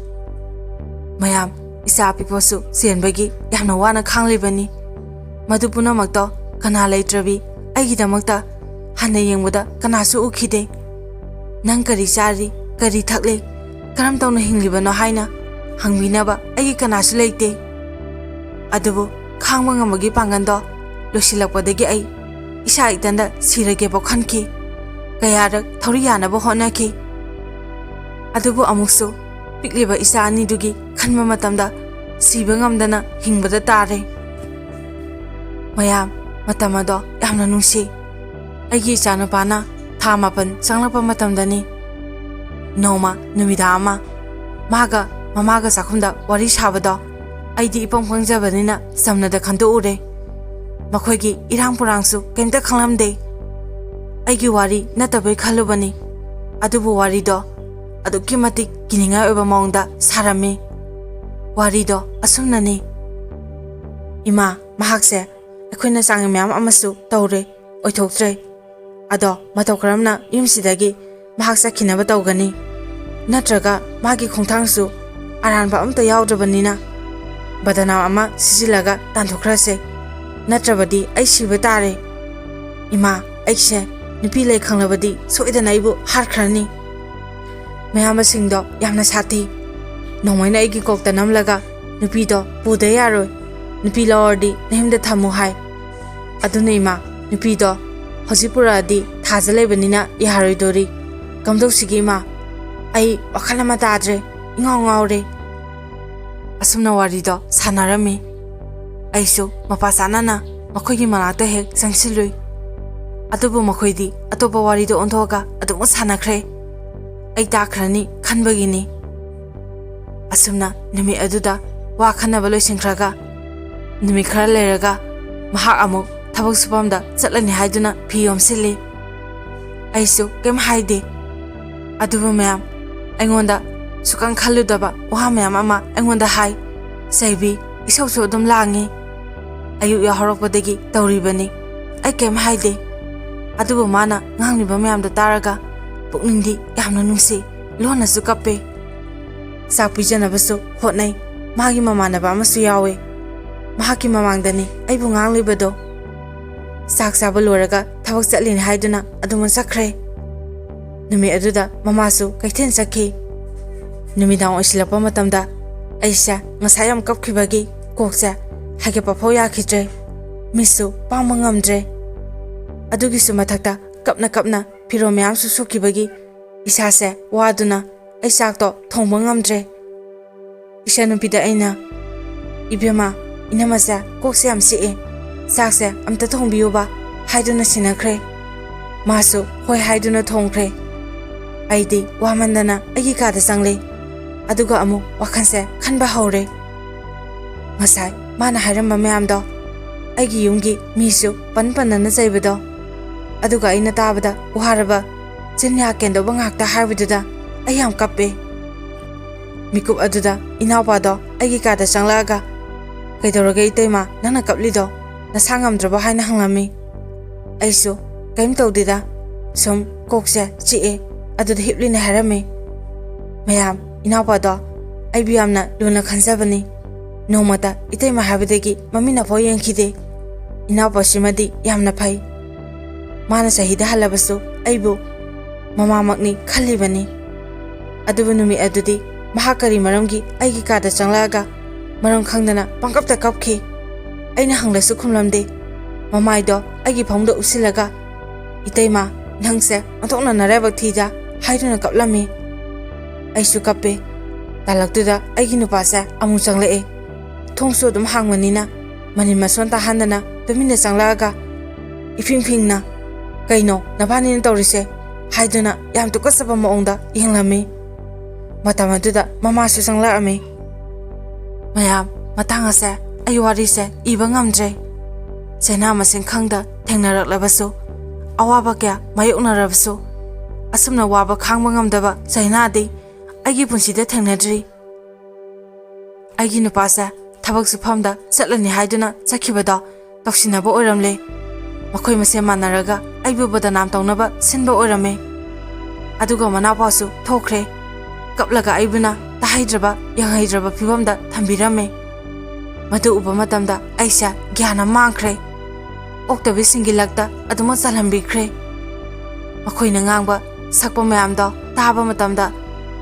ꯃꯌꯥꯝ, ꯏꯆꯥ ꯑꯄꯤꯛꯄꯁꯨ ꯆꯦꯟꯕꯒꯤ ꯌꯥꯝꯅ ꯋꯥꯅ ꯈꯥꯡꯂꯤꯕꯅꯤ꯫ ꯃꯗꯨ ꯄꯨꯝꯅꯃꯛꯇꯣ ꯀꯅꯥ ꯂꯩꯇ꯭ꯔꯕꯤ ꯑꯩꯒꯤꯗꯃꯛꯇ ꯍꯟꯅ ꯌꯦꯡꯕꯗ ꯀꯅꯥꯁꯨ ꯎꯈꯤꯗꯦ꯫ ꯅꯪ ꯀꯔꯤ ꯆꯥꯔꯤ, ꯀꯔꯤ ꯊꯛꯂꯤ, ꯀꯔꯝ ꯇꯧꯅ ꯍꯤꯡꯂꯤꯕꯅꯣ ꯍꯥꯏꯅ ꯍꯪꯕꯤꯅꯕ ꯑꯩꯒꯤ ꯀꯅꯥꯁꯨ ꯂꯩꯇꯦ꯫ ꯑꯗꯨꯕꯨ ꯈꯥꯡꯕ ꯉꯝꯕꯒꯤ ꯄꯥꯡꯒꯜꯗꯣ ꯂꯣꯏꯁꯤꯜꯂꯛꯄꯗꯒꯤ ꯑꯩ ꯏꯁꯥ ꯏꯊꯟꯗ ꯁꯤꯔꯒꯦꯕꯨ ꯈꯟꯈꯤ꯫ ꯀꯌꯥꯔꯛ ꯊꯧꯔꯤ ꯌꯥꯅꯕ ꯍꯣꯠꯅꯈꯤ꯫ ꯑꯗꯨꯕꯨ ꯑꯃꯨꯛꯁꯨ ꯄꯤꯛꯂꯤꯕ ꯏꯆꯥ ꯑꯅꯤꯗꯨꯒꯤ ꯈꯟꯕ ꯃꯇꯝꯗ ꯁꯤꯕ ꯉꯝꯗꯅ ꯍꯤꯡꯕꯗ ꯇꯥꯔꯦ꯫ ꯃꯌꯥꯝ, ꯃꯇꯝ ꯑꯗꯣ ꯌꯥꯝꯅ ꯅꯨꯡꯁꯤ꯫ ꯑꯩꯒꯤ ꯏꯆꯥꯅꯨꯄꯥꯅ ꯊꯥ ꯃꯥꯄꯟ ꯆꯪꯂꯛꯄ ꯃꯇꯝꯗꯅꯤ꯫ ꯅꯣꯡꯃ ꯅꯨꯃꯤꯗꯥꯡ ꯑꯃ ꯃꯥꯒ ꯃꯃꯥꯒ ꯆꯥꯛꯈꯨꯝꯗ ꯋꯥꯔꯤ ꯁꯥꯕꯗꯣ ꯑꯩꯗꯤ ꯏꯄꯪ ꯄꯪꯖꯕꯅꯤꯅ ꯆꯝꯅꯗ ꯈꯟꯗꯣꯛꯎꯔꯦ꯫ ꯃꯈꯣꯏꯒꯤ ꯏꯔꯥꯡ ꯄꯨꯔꯥꯡꯁꯨ ꯀꯩꯝꯇ ꯈꯪꯂꯝꯗꯦ꯫ ꯑꯩꯒꯤ ꯋꯥꯔꯤ ꯅꯠꯇꯕꯩ ꯈꯜꯂꯨꯕꯅꯤ꯫ ꯑꯗꯨꯕꯨ ꯋꯥꯔꯤꯗꯣ ꯑꯗꯨꯛꯀꯤ ꯃꯇꯤꯛ ꯀꯤꯅꯤꯡꯉꯥꯏ ꯑꯣꯏꯕ ꯃꯑꯣꯡꯗ ꯁꯥꯔꯝꯃꯤ꯫ ꯋꯥꯔꯤꯗꯣ ꯑꯁꯨꯝꯅꯅꯤ꯫ ꯏꯃꯥ, ꯃꯍꯥꯛꯁꯦ ꯑꯩꯈꯣꯏꯅ ꯆꯥꯡꯌꯦꯡ ꯃꯌꯥꯝ ꯑꯃꯁꯨ ꯇꯧꯔꯦ, ꯑꯣꯏꯊꯣꯛꯇ꯭ꯔꯦ꯫ ꯑꯗꯣ ꯃꯇꯧ ꯀꯔꯝꯅ ꯌꯨꯝꯁꯤꯗꯒꯤ ꯃꯍꯥꯛ ꯆꯠꯈꯤꯅꯕ ꯇꯧꯒꯅꯤ? ꯅꯠꯇ꯭ꯔꯒ ꯃꯥꯒꯤ ꯈꯣꯡꯊꯥꯡꯁꯨ ꯑꯔꯥꯟꯕ ꯑꯝꯇ ꯌꯥꯎꯗ꯭ꯔꯕꯅꯤꯅ ꯕꯗꯅꯥꯝ ꯑꯃ ꯁꯤꯖꯤꯜꯂꯒ ꯇꯥꯟꯊꯣꯛꯈ꯭ꯔꯁꯦ, ꯅꯠꯇ꯭ꯔꯕꯗꯤ ꯑꯩ ꯁꯤꯕ ꯇꯥꯔꯦ꯫ ꯏꯃꯥ, ꯑꯩꯁꯦ ꯅꯨꯄꯤ ꯂꯩ ꯈꯪꯂꯕꯗꯤ ꯁꯣꯏꯗꯅ ꯑꯩꯕꯨ ꯍꯥꯠꯈ꯭ꯔꯅꯤ꯫ ꯃꯌꯥꯝꯕꯁꯤꯡꯗꯣ ꯌꯥꯝꯅ ꯁꯥꯊꯤ꯫ ꯅꯣꯡꯃꯩꯅ ꯑꯩꯒꯤ ꯀꯣꯛꯇ ꯅꯝꯂꯒ ꯅꯨꯄꯤꯗꯣ ꯄꯨꯗ ꯌꯥꯔꯣꯏ, ꯅꯨꯄꯤ ꯂꯧꯔꯗꯤ ꯅꯌꯨꯝꯗ ꯊꯝꯃꯨ ꯍꯥꯏ꯫ ꯑꯗꯨꯅ ꯏꯃꯥ, ꯅꯨꯄꯤꯗꯣ ꯍꯧꯖꯤꯛ ꯄꯨꯔꯛꯑꯗꯤ ꯊꯥꯖ ꯂꯩꯕꯅꯤꯅ ꯌꯥꯔꯣꯏꯗꯣꯔꯤ꯫ ꯀꯝꯗꯧꯁꯤꯒꯦ ꯏꯃꯥ? ꯑꯩ ꯋꯥꯈꯜ ꯑꯃ ꯇꯥꯗ꯭ꯔꯦ, ꯏꯉꯥꯎ ꯉꯥꯎꯔꯦ꯫ ꯑꯁꯨꯝꯅ ꯋꯥꯔꯤꯗꯣ ꯁꯥꯟꯅꯔꯝꯃꯤ꯫ ꯑꯩꯁꯨ ꯃꯄꯥ ꯆꯥꯅꯅ ꯃꯈꯣꯏꯒꯤ ꯃꯅꯥꯛꯇ ꯍꯦꯛ ꯆꯪꯁꯤꯜꯂꯨꯏ꯫ ꯑꯗꯨꯕꯨ ꯃꯈꯣꯏꯗꯤ ꯑꯇꯣꯞꯄ ꯋꯥꯔꯤꯗ ꯑꯣꯟꯊꯣꯛꯑꯒ ꯑꯗꯨꯃꯛ ꯁꯥꯟꯅꯈ꯭ꯔꯦ꯫ ꯑꯩ ꯇꯥꯈ꯭ꯔꯅꯤ ꯈꯟꯕꯒꯤꯅꯤ꯫ ꯑꯁꯨꯝꯅ ꯅꯨꯃꯤꯠ ꯑꯗꯨꯗ ꯋꯥ ꯈꯟꯅꯕ ꯂꯣꯏꯁꯤꯟꯈ꯭ꯔꯒ, ꯅꯨꯃꯤꯠ ꯈꯔ ꯂꯩꯔꯒ ꯃꯍꯥꯛ ꯑꯃꯨꯛ ꯊꯕꯛ ꯁꯨꯐꯝꯗ ꯆꯠꯂꯅꯤ ꯍꯥꯏꯗꯨꯅ ꯐꯤ ꯌꯣꯝꯁꯤꯜꯂꯤ꯫ ꯑꯩꯁꯨ ꯀꯩꯝ ꯍꯥꯏꯗꯦ꯫ ꯑꯗꯨꯕꯨ ꯃꯌꯥꯝ, ꯑꯩꯉꯣꯟꯗ ꯁꯨꯛꯈꯪ ꯈꯜꯂꯨꯗꯕ ꯋꯥ ꯃꯌꯥꯝ ꯑꯃ ꯑꯩꯉꯣꯟꯗ ꯍꯥꯏ꯫ ꯆꯩꯕꯤ, ꯏꯁꯧꯁꯨ ꯑꯗꯨꯝ ꯂꯥꯡꯉꯤ꯫ ꯑꯌꯨꯛ ꯌꯥꯍꯧꯔꯛꯄꯗꯒꯤ ꯇꯧꯔꯤꯕꯅꯤ꯫ ꯑꯩ ꯀꯩꯝ ꯍꯥꯏꯗꯦ꯫ ꯑꯗꯨꯕꯨ ꯃꯥꯅ ꯉꯥꯡꯂꯤꯕ ꯃꯌꯥꯝꯗꯣ ꯇꯥꯔꯒ ꯄꯨꯛꯅꯤꯡꯗꯤ ꯌꯥꯝꯅ ꯅꯨꯡꯁꯤ, ꯂꯣꯟꯅꯁꯨ ꯀꯞꯄꯦ꯫ ꯆꯥꯛ ꯄꯤꯖꯅꯕꯁꯨ ꯍꯣꯠꯅꯩ꯫ ꯃꯥꯒꯤ ꯃꯃꯥꯟꯅꯕ ꯑꯃꯁꯨ ꯌꯥꯎꯋꯦ꯫ ꯃꯍꯥꯛꯀꯤ ꯃꯃꯥꯡꯗꯅꯤ ꯑꯩꯕꯨ ꯉꯥꯡꯂꯤꯕꯗꯣ꯫ ꯆꯥꯛ ꯆꯥꯕ ꯂꯣꯏꯔꯒ ꯊꯕꯛ ꯆꯠꯂꯤꯅꯤ ꯍꯥꯏꯗꯨꯅ ꯑꯗꯨꯃꯛ ꯆꯠꯈ꯭ꯔꯦ꯫ ꯅꯨꯃꯤꯠ ꯑꯗꯨꯗ ꯃꯃꯥꯁꯨ ꯀꯩꯊꯦꯜ ꯆꯠꯈꯤ꯫ ꯅꯨꯃꯤꯗꯥꯡ ꯑꯣꯏꯁꯤꯜꯂꯛꯄ ꯃꯇꯝꯗ ꯑꯩꯁꯦ ꯉꯁꯥꯏ ꯌꯥꯝ ꯀꯞꯈꯤꯕꯒꯤ ꯀꯣꯛꯁꯦ ꯍꯥꯏꯒꯠꯄ ꯐꯥꯎ ꯌꯥꯈꯤꯗ꯭ꯔꯦ꯫ ꯃꯤꯠꯁꯨ ꯄꯥꯡꯕ ꯉꯝꯗ꯭ꯔꯦ꯫ ꯑꯗꯨꯒꯤꯁꯨ ꯃꯊꯛꯇ ꯀꯞꯅ ꯀꯞꯅ ꯐꯤꯔꯣꯜ ꯃꯌꯥꯝꯁꯨ ꯁꯨꯈꯤꯕꯒꯤ ꯏꯁꯥꯁꯦ ꯋꯥꯗꯨꯅ ꯑꯩ ꯆꯥꯛꯇꯣ ꯊꯣꯡꯕ ꯉꯝꯗ꯭ꯔꯦ꯫ ꯏꯆꯥꯅꯨꯄꯤꯗ ꯑꯩꯅ, "ꯏꯕꯦꯝꯃ, ꯏꯅꯝꯃꯁꯦ ꯀꯣꯛꯁꯦ ꯌꯥꯝ ꯆꯤꯛꯑꯦ, ꯆꯥꯛꯁꯦ ꯑꯝꯇ ꯊꯣꯡꯕꯤꯌꯨꯕ" ꯍꯥꯏꯗꯨꯅ ꯁꯤꯟꯅꯈ꯭ꯔꯦ꯫ ꯃꯥꯁꯨ ꯍꯣꯏ ꯍꯥꯏꯗꯨꯅ ꯊꯣꯡꯈ꯭ꯔꯦ꯫ ꯑꯩꯗꯤ ꯋꯥꯃꯟꯗꯅ ꯑꯩꯒꯤ ꯀꯥꯗ ꯆꯪꯂꯦ꯫ ꯑꯗꯨꯒ ꯑꯃꯨꯛ ꯋꯥꯈꯜꯁꯦ ꯈꯟꯕ ꯍꯧꯔꯦ꯫ ꯉꯁꯥꯏ ꯃꯥꯅ ꯍꯥꯏꯔꯝꯕ ꯃꯌꯥꯝꯗꯣ, ꯑꯩꯒꯤ ꯌꯨꯝꯒꯤ ꯃꯤꯁꯨ ꯄꯟ ꯄꯟꯅꯅ ꯆꯩꯕꯗꯣ, ꯑꯗꯨꯒ ꯑꯩꯅ ꯇꯥꯕꯗ ꯋꯥꯔꯕ, ꯆꯤꯟ ꯌꯥ ꯀꯦꯟꯗꯧꯕ ꯉꯥꯛꯇ ꯍꯥꯏꯕꯗꯨꯗ ꯑꯩ ꯌꯥꯝ ꯀꯞꯄꯦ꯫ ꯃꯤꯀꯨꯞ ꯑꯗꯨꯗ ꯏꯅꯥꯎꯄꯥꯗꯣ ꯑꯩꯒꯤ ꯀꯥꯗ ꯆꯪꯂꯛꯑꯒ, "ꯀꯩꯗꯧꯔꯒꯦ ꯏꯇꯩꯃ, ꯅꯪꯅ ꯀꯞꯂꯤꯗꯣ? ꯅꯁꯥ ꯉꯝꯗ꯭ꯔꯕꯣ?" ꯍꯥꯏꯅ ꯍꯪꯂꯝꯃꯤ꯫ ꯑꯩꯁꯨ, "ꯀꯔꯤꯝ ꯇꯧꯗꯦꯗ, ꯁꯨꯝ ꯀꯣꯛꯁꯦ ꯆꯤꯛꯑꯦ, ꯑꯗꯨꯗ ꯍꯤꯞꯂꯤꯅꯦ" ꯍꯥꯏꯔꯝꯃꯤ꯫ ꯃꯌꯥꯝ, ꯏꯅꯥꯎꯄꯥꯗꯣ ꯑꯩꯕꯨ ꯌꯥꯝꯅ ꯂꯨꯅ ꯈꯟꯖꯕꯅꯤ꯫ ꯅꯣꯡꯃꯇ ꯏꯇꯩꯃ ꯍꯥꯏꯕꯗꯒꯤ ꯃꯃꯤꯠ ꯅꯐꯥꯎ ꯌꯦꯡꯈꯤꯗꯦ꯫ ꯏꯅꯥꯎꯄꯥꯁꯤꯃꯗꯤ ꯌꯥꯝꯅ ꯐꯩ꯫ ꯃꯥꯅ ꯆꯍꯤꯗ ꯍꯜꯂꯕꯁꯨ ꯑꯩꯕꯨ ꯃꯃꯥꯃꯛꯅꯤ ꯈꯜꯂꯤꯕꯅꯤ꯫ ꯑꯗꯨꯕꯨ ꯅꯨꯃꯤꯠ ꯑꯗꯨꯗꯤ ꯃꯍꯥꯛ ꯀꯔꯤ ꯃꯔꯝꯒꯤ ꯑꯩꯒꯤ ꯀꯥꯗ ꯆꯪꯂꯛꯑꯒ ꯃꯔꯝ ꯈꯪꯗꯅ ꯄꯪꯀꯞꯇ ꯀꯞꯈꯤ꯫ ꯑꯩꯅ ꯍꯪꯂꯁꯨ ꯈꯨꯝꯂꯝꯗꯦ꯫ ꯃꯃꯥꯏꯗꯣ ꯑꯩꯒꯤ ꯐꯃꯨꯡꯗ ꯎꯞꯁꯤꯜꯂꯒ, "ꯏꯇꯩꯃ, ꯅꯪꯁꯦ ꯑꯣꯟꯊꯣꯛꯅ ꯅꯔꯥꯏꯕꯛ ꯊꯤꯗ" ꯍꯥꯏꯗꯨꯅ ꯀꯞꯂꯝꯃꯤ꯫ ꯑꯩꯁꯨ ꯀꯞꯄꯦ꯫ ꯇꯥꯂꯛꯇꯨꯗ ꯑꯩꯒꯤ ꯅꯨꯄꯥꯁꯦ ꯑꯃꯨꯛ ꯆꯪꯂꯛꯑꯦ꯫ ꯊꯣꯡꯁꯨ ꯑꯗꯨꯝ ꯍꯥꯡꯕꯅꯤꯅ ꯃꯅꯤꯟ ꯃꯁꯣꯟ ꯇꯥꯍꯟꯗꯅ ꯇꯨꯃꯤꯟꯅ ꯆꯪꯂꯛꯑꯒ ꯏꯐꯤꯡ ꯐꯤꯡꯅ, "ꯀꯩꯅꯣ ꯅꯕꯥꯅꯤꯅ ꯇꯧꯔꯤꯁꯦ?" ꯍꯥꯏꯗꯨꯅ ꯌꯥꯝ ꯇꯨꯀꯠꯆꯕ ꯃꯑꯣꯡꯗ ꯌꯦꯡꯂꯝꯃꯤ꯫ ꯃꯇꯝ ꯑꯗꯨꯗ ꯃꯃꯥꯁꯨ ꯆꯪꯂꯛꯑꯝꯃꯤ꯫ ꯃꯌꯥꯝ, ꯃꯇꯥꯡ ꯑꯁꯦ ꯑꯩ ꯋꯥꯔꯤꯁꯦ ꯏꯕ ꯉꯝꯗ꯭ꯔꯦ꯫ ꯆꯩꯅꯥ ꯃꯁꯤꯡ ꯈꯪꯗ ꯊꯦꯡꯅꯔꯛꯂꯕꯁꯨ, ꯑꯋꯥꯕ ꯀꯌꯥ ꯃꯥꯌꯣꯛꯅꯔꯕꯁꯨ, ꯑꯁꯨꯝꯅ ꯋꯥꯕ ꯈꯥꯡꯕ ꯉꯝꯗꯕ ꯆꯩꯅꯥꯗꯤ ꯑꯩꯒꯤ ꯄꯨꯟꯁꯤꯗ ꯊꯦꯡꯅꯗ꯭ꯔꯤ꯫ ꯑꯩꯒꯤ ꯅꯨꯄꯥꯁꯦ ꯊꯕꯛ ꯁꯨꯐꯝꯗ ꯆꯠꯂꯅꯤ ꯍꯥꯏꯗꯨꯅ ꯆꯠꯈꯤꯕꯗꯣ ꯇꯧꯁꯤꯟꯅꯕ ꯑꯣꯏꯔꯝꯂꯦ꯫ ꯃꯈꯣꯏ ꯃꯁꯦꯟ ꯃꯥꯟꯅꯔꯒ ꯑꯩꯕꯨ ꯕꯗꯅꯥꯝ ꯇꯧꯅꯕ ꯁꯤꯟꯕ ꯑꯣꯏꯔꯝꯃꯦ꯫ ꯑꯗꯨꯒ ꯃꯅꯥꯎꯄꯥꯁꯨ ꯊꯣꯛꯈ꯭ꯔꯦ꯫ ꯀꯞꯂꯒ ꯑꯩꯕꯨꯅ ꯇꯥꯍꯩꯗ꯭ꯔꯕ, ꯌꯦꯡꯍꯩꯗ꯭ꯔꯕ ꯐꯤꯕꯝꯗ ꯊꯝꯕꯤꯔꯝꯃꯦ꯫ ꯃꯗꯨ ꯎꯕ ꯃꯇꯝꯗ ꯑꯩꯁꯦ ꯒ꯭ꯌꯥꯟ ꯑꯃ ꯃꯥꯡꯈ꯭ꯔꯦ꯫ ꯑꯣꯛꯇꯕꯤꯁꯤꯡꯒꯤ ꯂꯛꯇ ꯑꯗꯨꯃꯛ ꯆꯜꯍꯟꯕꯤꯈ꯭ꯔꯦ꯫ ꯃꯈꯣꯏꯅ ꯉꯥꯡꯕ, ꯁꯛꯄ ꯃꯌꯥꯝꯗꯣ ꯇꯥꯕ ꯃꯇꯝꯗ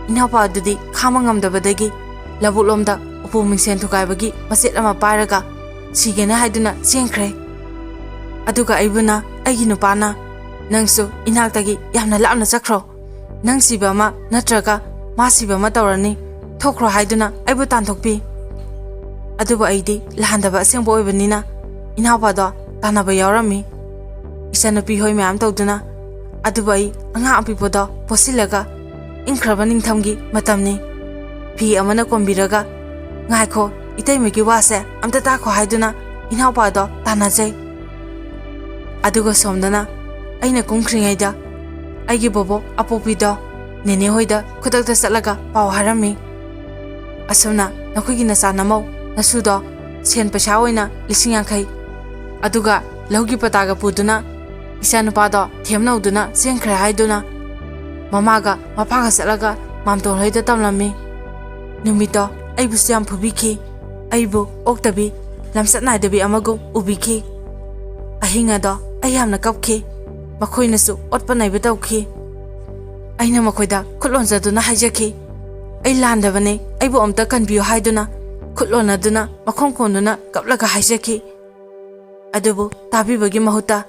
ꯏꯅꯥꯎꯄꯥ ꯑꯗꯨꯗꯤ ꯈꯥꯡꯕ ꯉꯝꯗꯕꯗꯒꯤ ꯂꯧꯕꯨꯛꯂꯣꯝꯗ ꯎꯄꯨ ꯃꯤꯡꯁꯦꯟ ꯊꯨꯒꯥꯏꯕꯒꯤ ꯃꯆꯦꯠ ꯑꯃ ꯄꯥꯏꯔꯒ ꯁꯤꯒꯦꯅ ꯍꯥꯏꯗꯨꯅ ꯆꯦꯟꯈ꯭ꯔꯦ꯫ ꯑꯗꯨꯒ ꯑꯩꯕꯨꯅ ꯑꯩꯒꯤ ꯅꯨꯄꯥꯅ, "ꯅꯪꯁꯨ ꯏꯅꯥꯛꯇꯒꯤ ꯌꯥꯝꯅ ꯂꯥꯞꯅ ꯆꯠꯈ꯭ꯔꯣ꯫ ꯅꯪ ꯁꯤꯕ ꯑꯃ ꯅꯠꯇ꯭ꯔꯒ ꯃꯥ ꯁꯤꯕ ꯑꯃ ꯇꯧꯔꯅꯤ꯫ ꯊꯣꯛꯈ꯭ꯔꯣ" ꯍꯥꯏꯗꯨꯅ ꯑꯩꯕꯨ ꯇꯥꯟꯊꯣꯛꯄꯤ꯫ ꯑꯗꯨꯕꯨ ꯑꯩꯗꯤ ꯂꯥꯟꯗꯕ ꯑꯁꯦꯡꯕ ꯑꯣꯏꯕꯅꯤꯅ ꯏꯅꯥꯎꯄꯥꯗꯣ ꯇꯥꯟꯅꯕ ꯌꯥꯎꯔꯝꯃꯤ꯫ ꯏꯆꯟꯅꯨꯄꯤ ꯍꯣꯏ ꯃꯌꯥꯝ ꯇꯧꯗꯨꯅ꯫ ꯑꯗꯨꯕꯨ ꯑꯩ ꯑꯉꯥꯡ ꯑꯄꯤꯛꯄꯗꯣ ꯄꯣꯠꯁꯤꯜꯂꯒ ꯏꯪꯈ꯭ꯔꯕ ꯅꯤꯡꯊꯝꯒꯤ ꯃꯇꯝꯅꯤ꯫ ꯐꯤ ꯑꯃꯅ ꯀꯣꯟꯕꯤꯔꯒ, "ꯉꯥꯏꯈꯣ, ꯏꯇꯩꯃꯒꯤ ꯋꯥꯁꯦ ꯑꯝꯇ ꯇꯥꯈꯣ" ꯍꯥꯏꯗꯨꯅ ꯏꯅꯥꯎꯄꯥꯗꯣ ꯇꯥꯟꯅꯖꯩ꯫ ꯑꯗꯨꯒ ꯁꯣꯝꯗꯅ ꯑꯩꯅ ꯀꯨꯝꯈ꯭ꯔꯤꯉꯩꯗ ꯑꯩꯒꯤ ꯕꯣꯕꯣꯛ ꯑꯄꯣꯛꯄꯤꯗꯣ ꯅꯦꯅꯦ ꯍꯣꯏꯗ ꯈꯨꯗꯛꯇ ꯆꯠꯂꯒ ꯄꯥꯎ ꯍꯥꯏꯔꯝꯃꯤ꯫ "ꯑꯁꯨꯝꯅ ꯅꯈꯣꯏꯒꯤ ꯅꯆꯥ ꯅꯃꯧ ꯅꯁꯨꯗꯣ ꯁꯦꯟ ꯄꯩꯁꯥ ꯑꯣꯏꯅ ꯂꯤꯁꯤꯡ ꯌꯥꯡꯈꯩ, ꯑꯗꯨꯒ ꯂꯧꯒꯤ ꯄꯇꯥꯒ ꯄꯨꯗꯨꯅ ꯏꯆꯥꯅꯨꯄꯥꯗꯣ ꯊꯦꯝꯅꯧꯗꯨꯅ ꯆꯦꯟꯈ꯭ꯔꯦ" ꯍꯥꯏꯗꯨꯅ ꯃꯃꯥꯒ ꯃꯄꯥꯒ ꯆꯠꯂꯒ ꯃꯥꯝꯇꯣꯟ ꯍꯣꯏꯗ ꯇꯝꯂꯝꯃꯤ꯫ ꯅꯨꯃꯤꯠꯇꯣ ꯑꯩꯕꯨꯁꯨ ꯌꯥꯝ ꯐꯨꯕꯤꯈꯤ꯫ ꯑꯩꯕꯨ ꯑꯣꯛꯇꯕꯤ, ꯂꯝꯆꯠ ꯅꯥꯏꯗꯕꯤ ꯑꯃꯒꯨꯝ ꯎꯕꯤꯈꯤ꯫ ꯑꯍꯤꯡ ꯑꯗꯣ ꯑꯩ ꯌꯥꯝꯅ ꯀꯞꯈꯤ꯫ ꯃꯈꯣꯏꯅꯁꯨ ꯑꯣꯠꯄ ꯅꯩꯕ ꯇꯧꯈꯤ꯫ ꯑꯩꯅ ꯃꯈꯣꯏꯗ ꯈꯨꯠ ꯂꯣꯟꯖꯗꯨꯅ ꯍꯥꯏꯖꯈꯤ, "ꯑꯩ ꯂꯥꯟꯗꯕꯅꯦ, ꯑꯩꯕꯨ ꯑꯝꯇ ꯀꯟꯕꯤꯌꯨ" ꯍꯥꯏꯗꯨꯅ ꯈꯨꯠ ꯂꯣꯟꯅꯗꯨꯅ ꯃꯈꯣꯡ ꯀꯣꯟꯗꯨꯅ ꯀꯞꯂꯒ ꯍꯥꯏꯖꯈꯤ꯫ ꯑꯗꯨꯕꯨ ꯇꯥꯕꯤꯕꯒꯤ ꯃꯍꯨꯠꯇ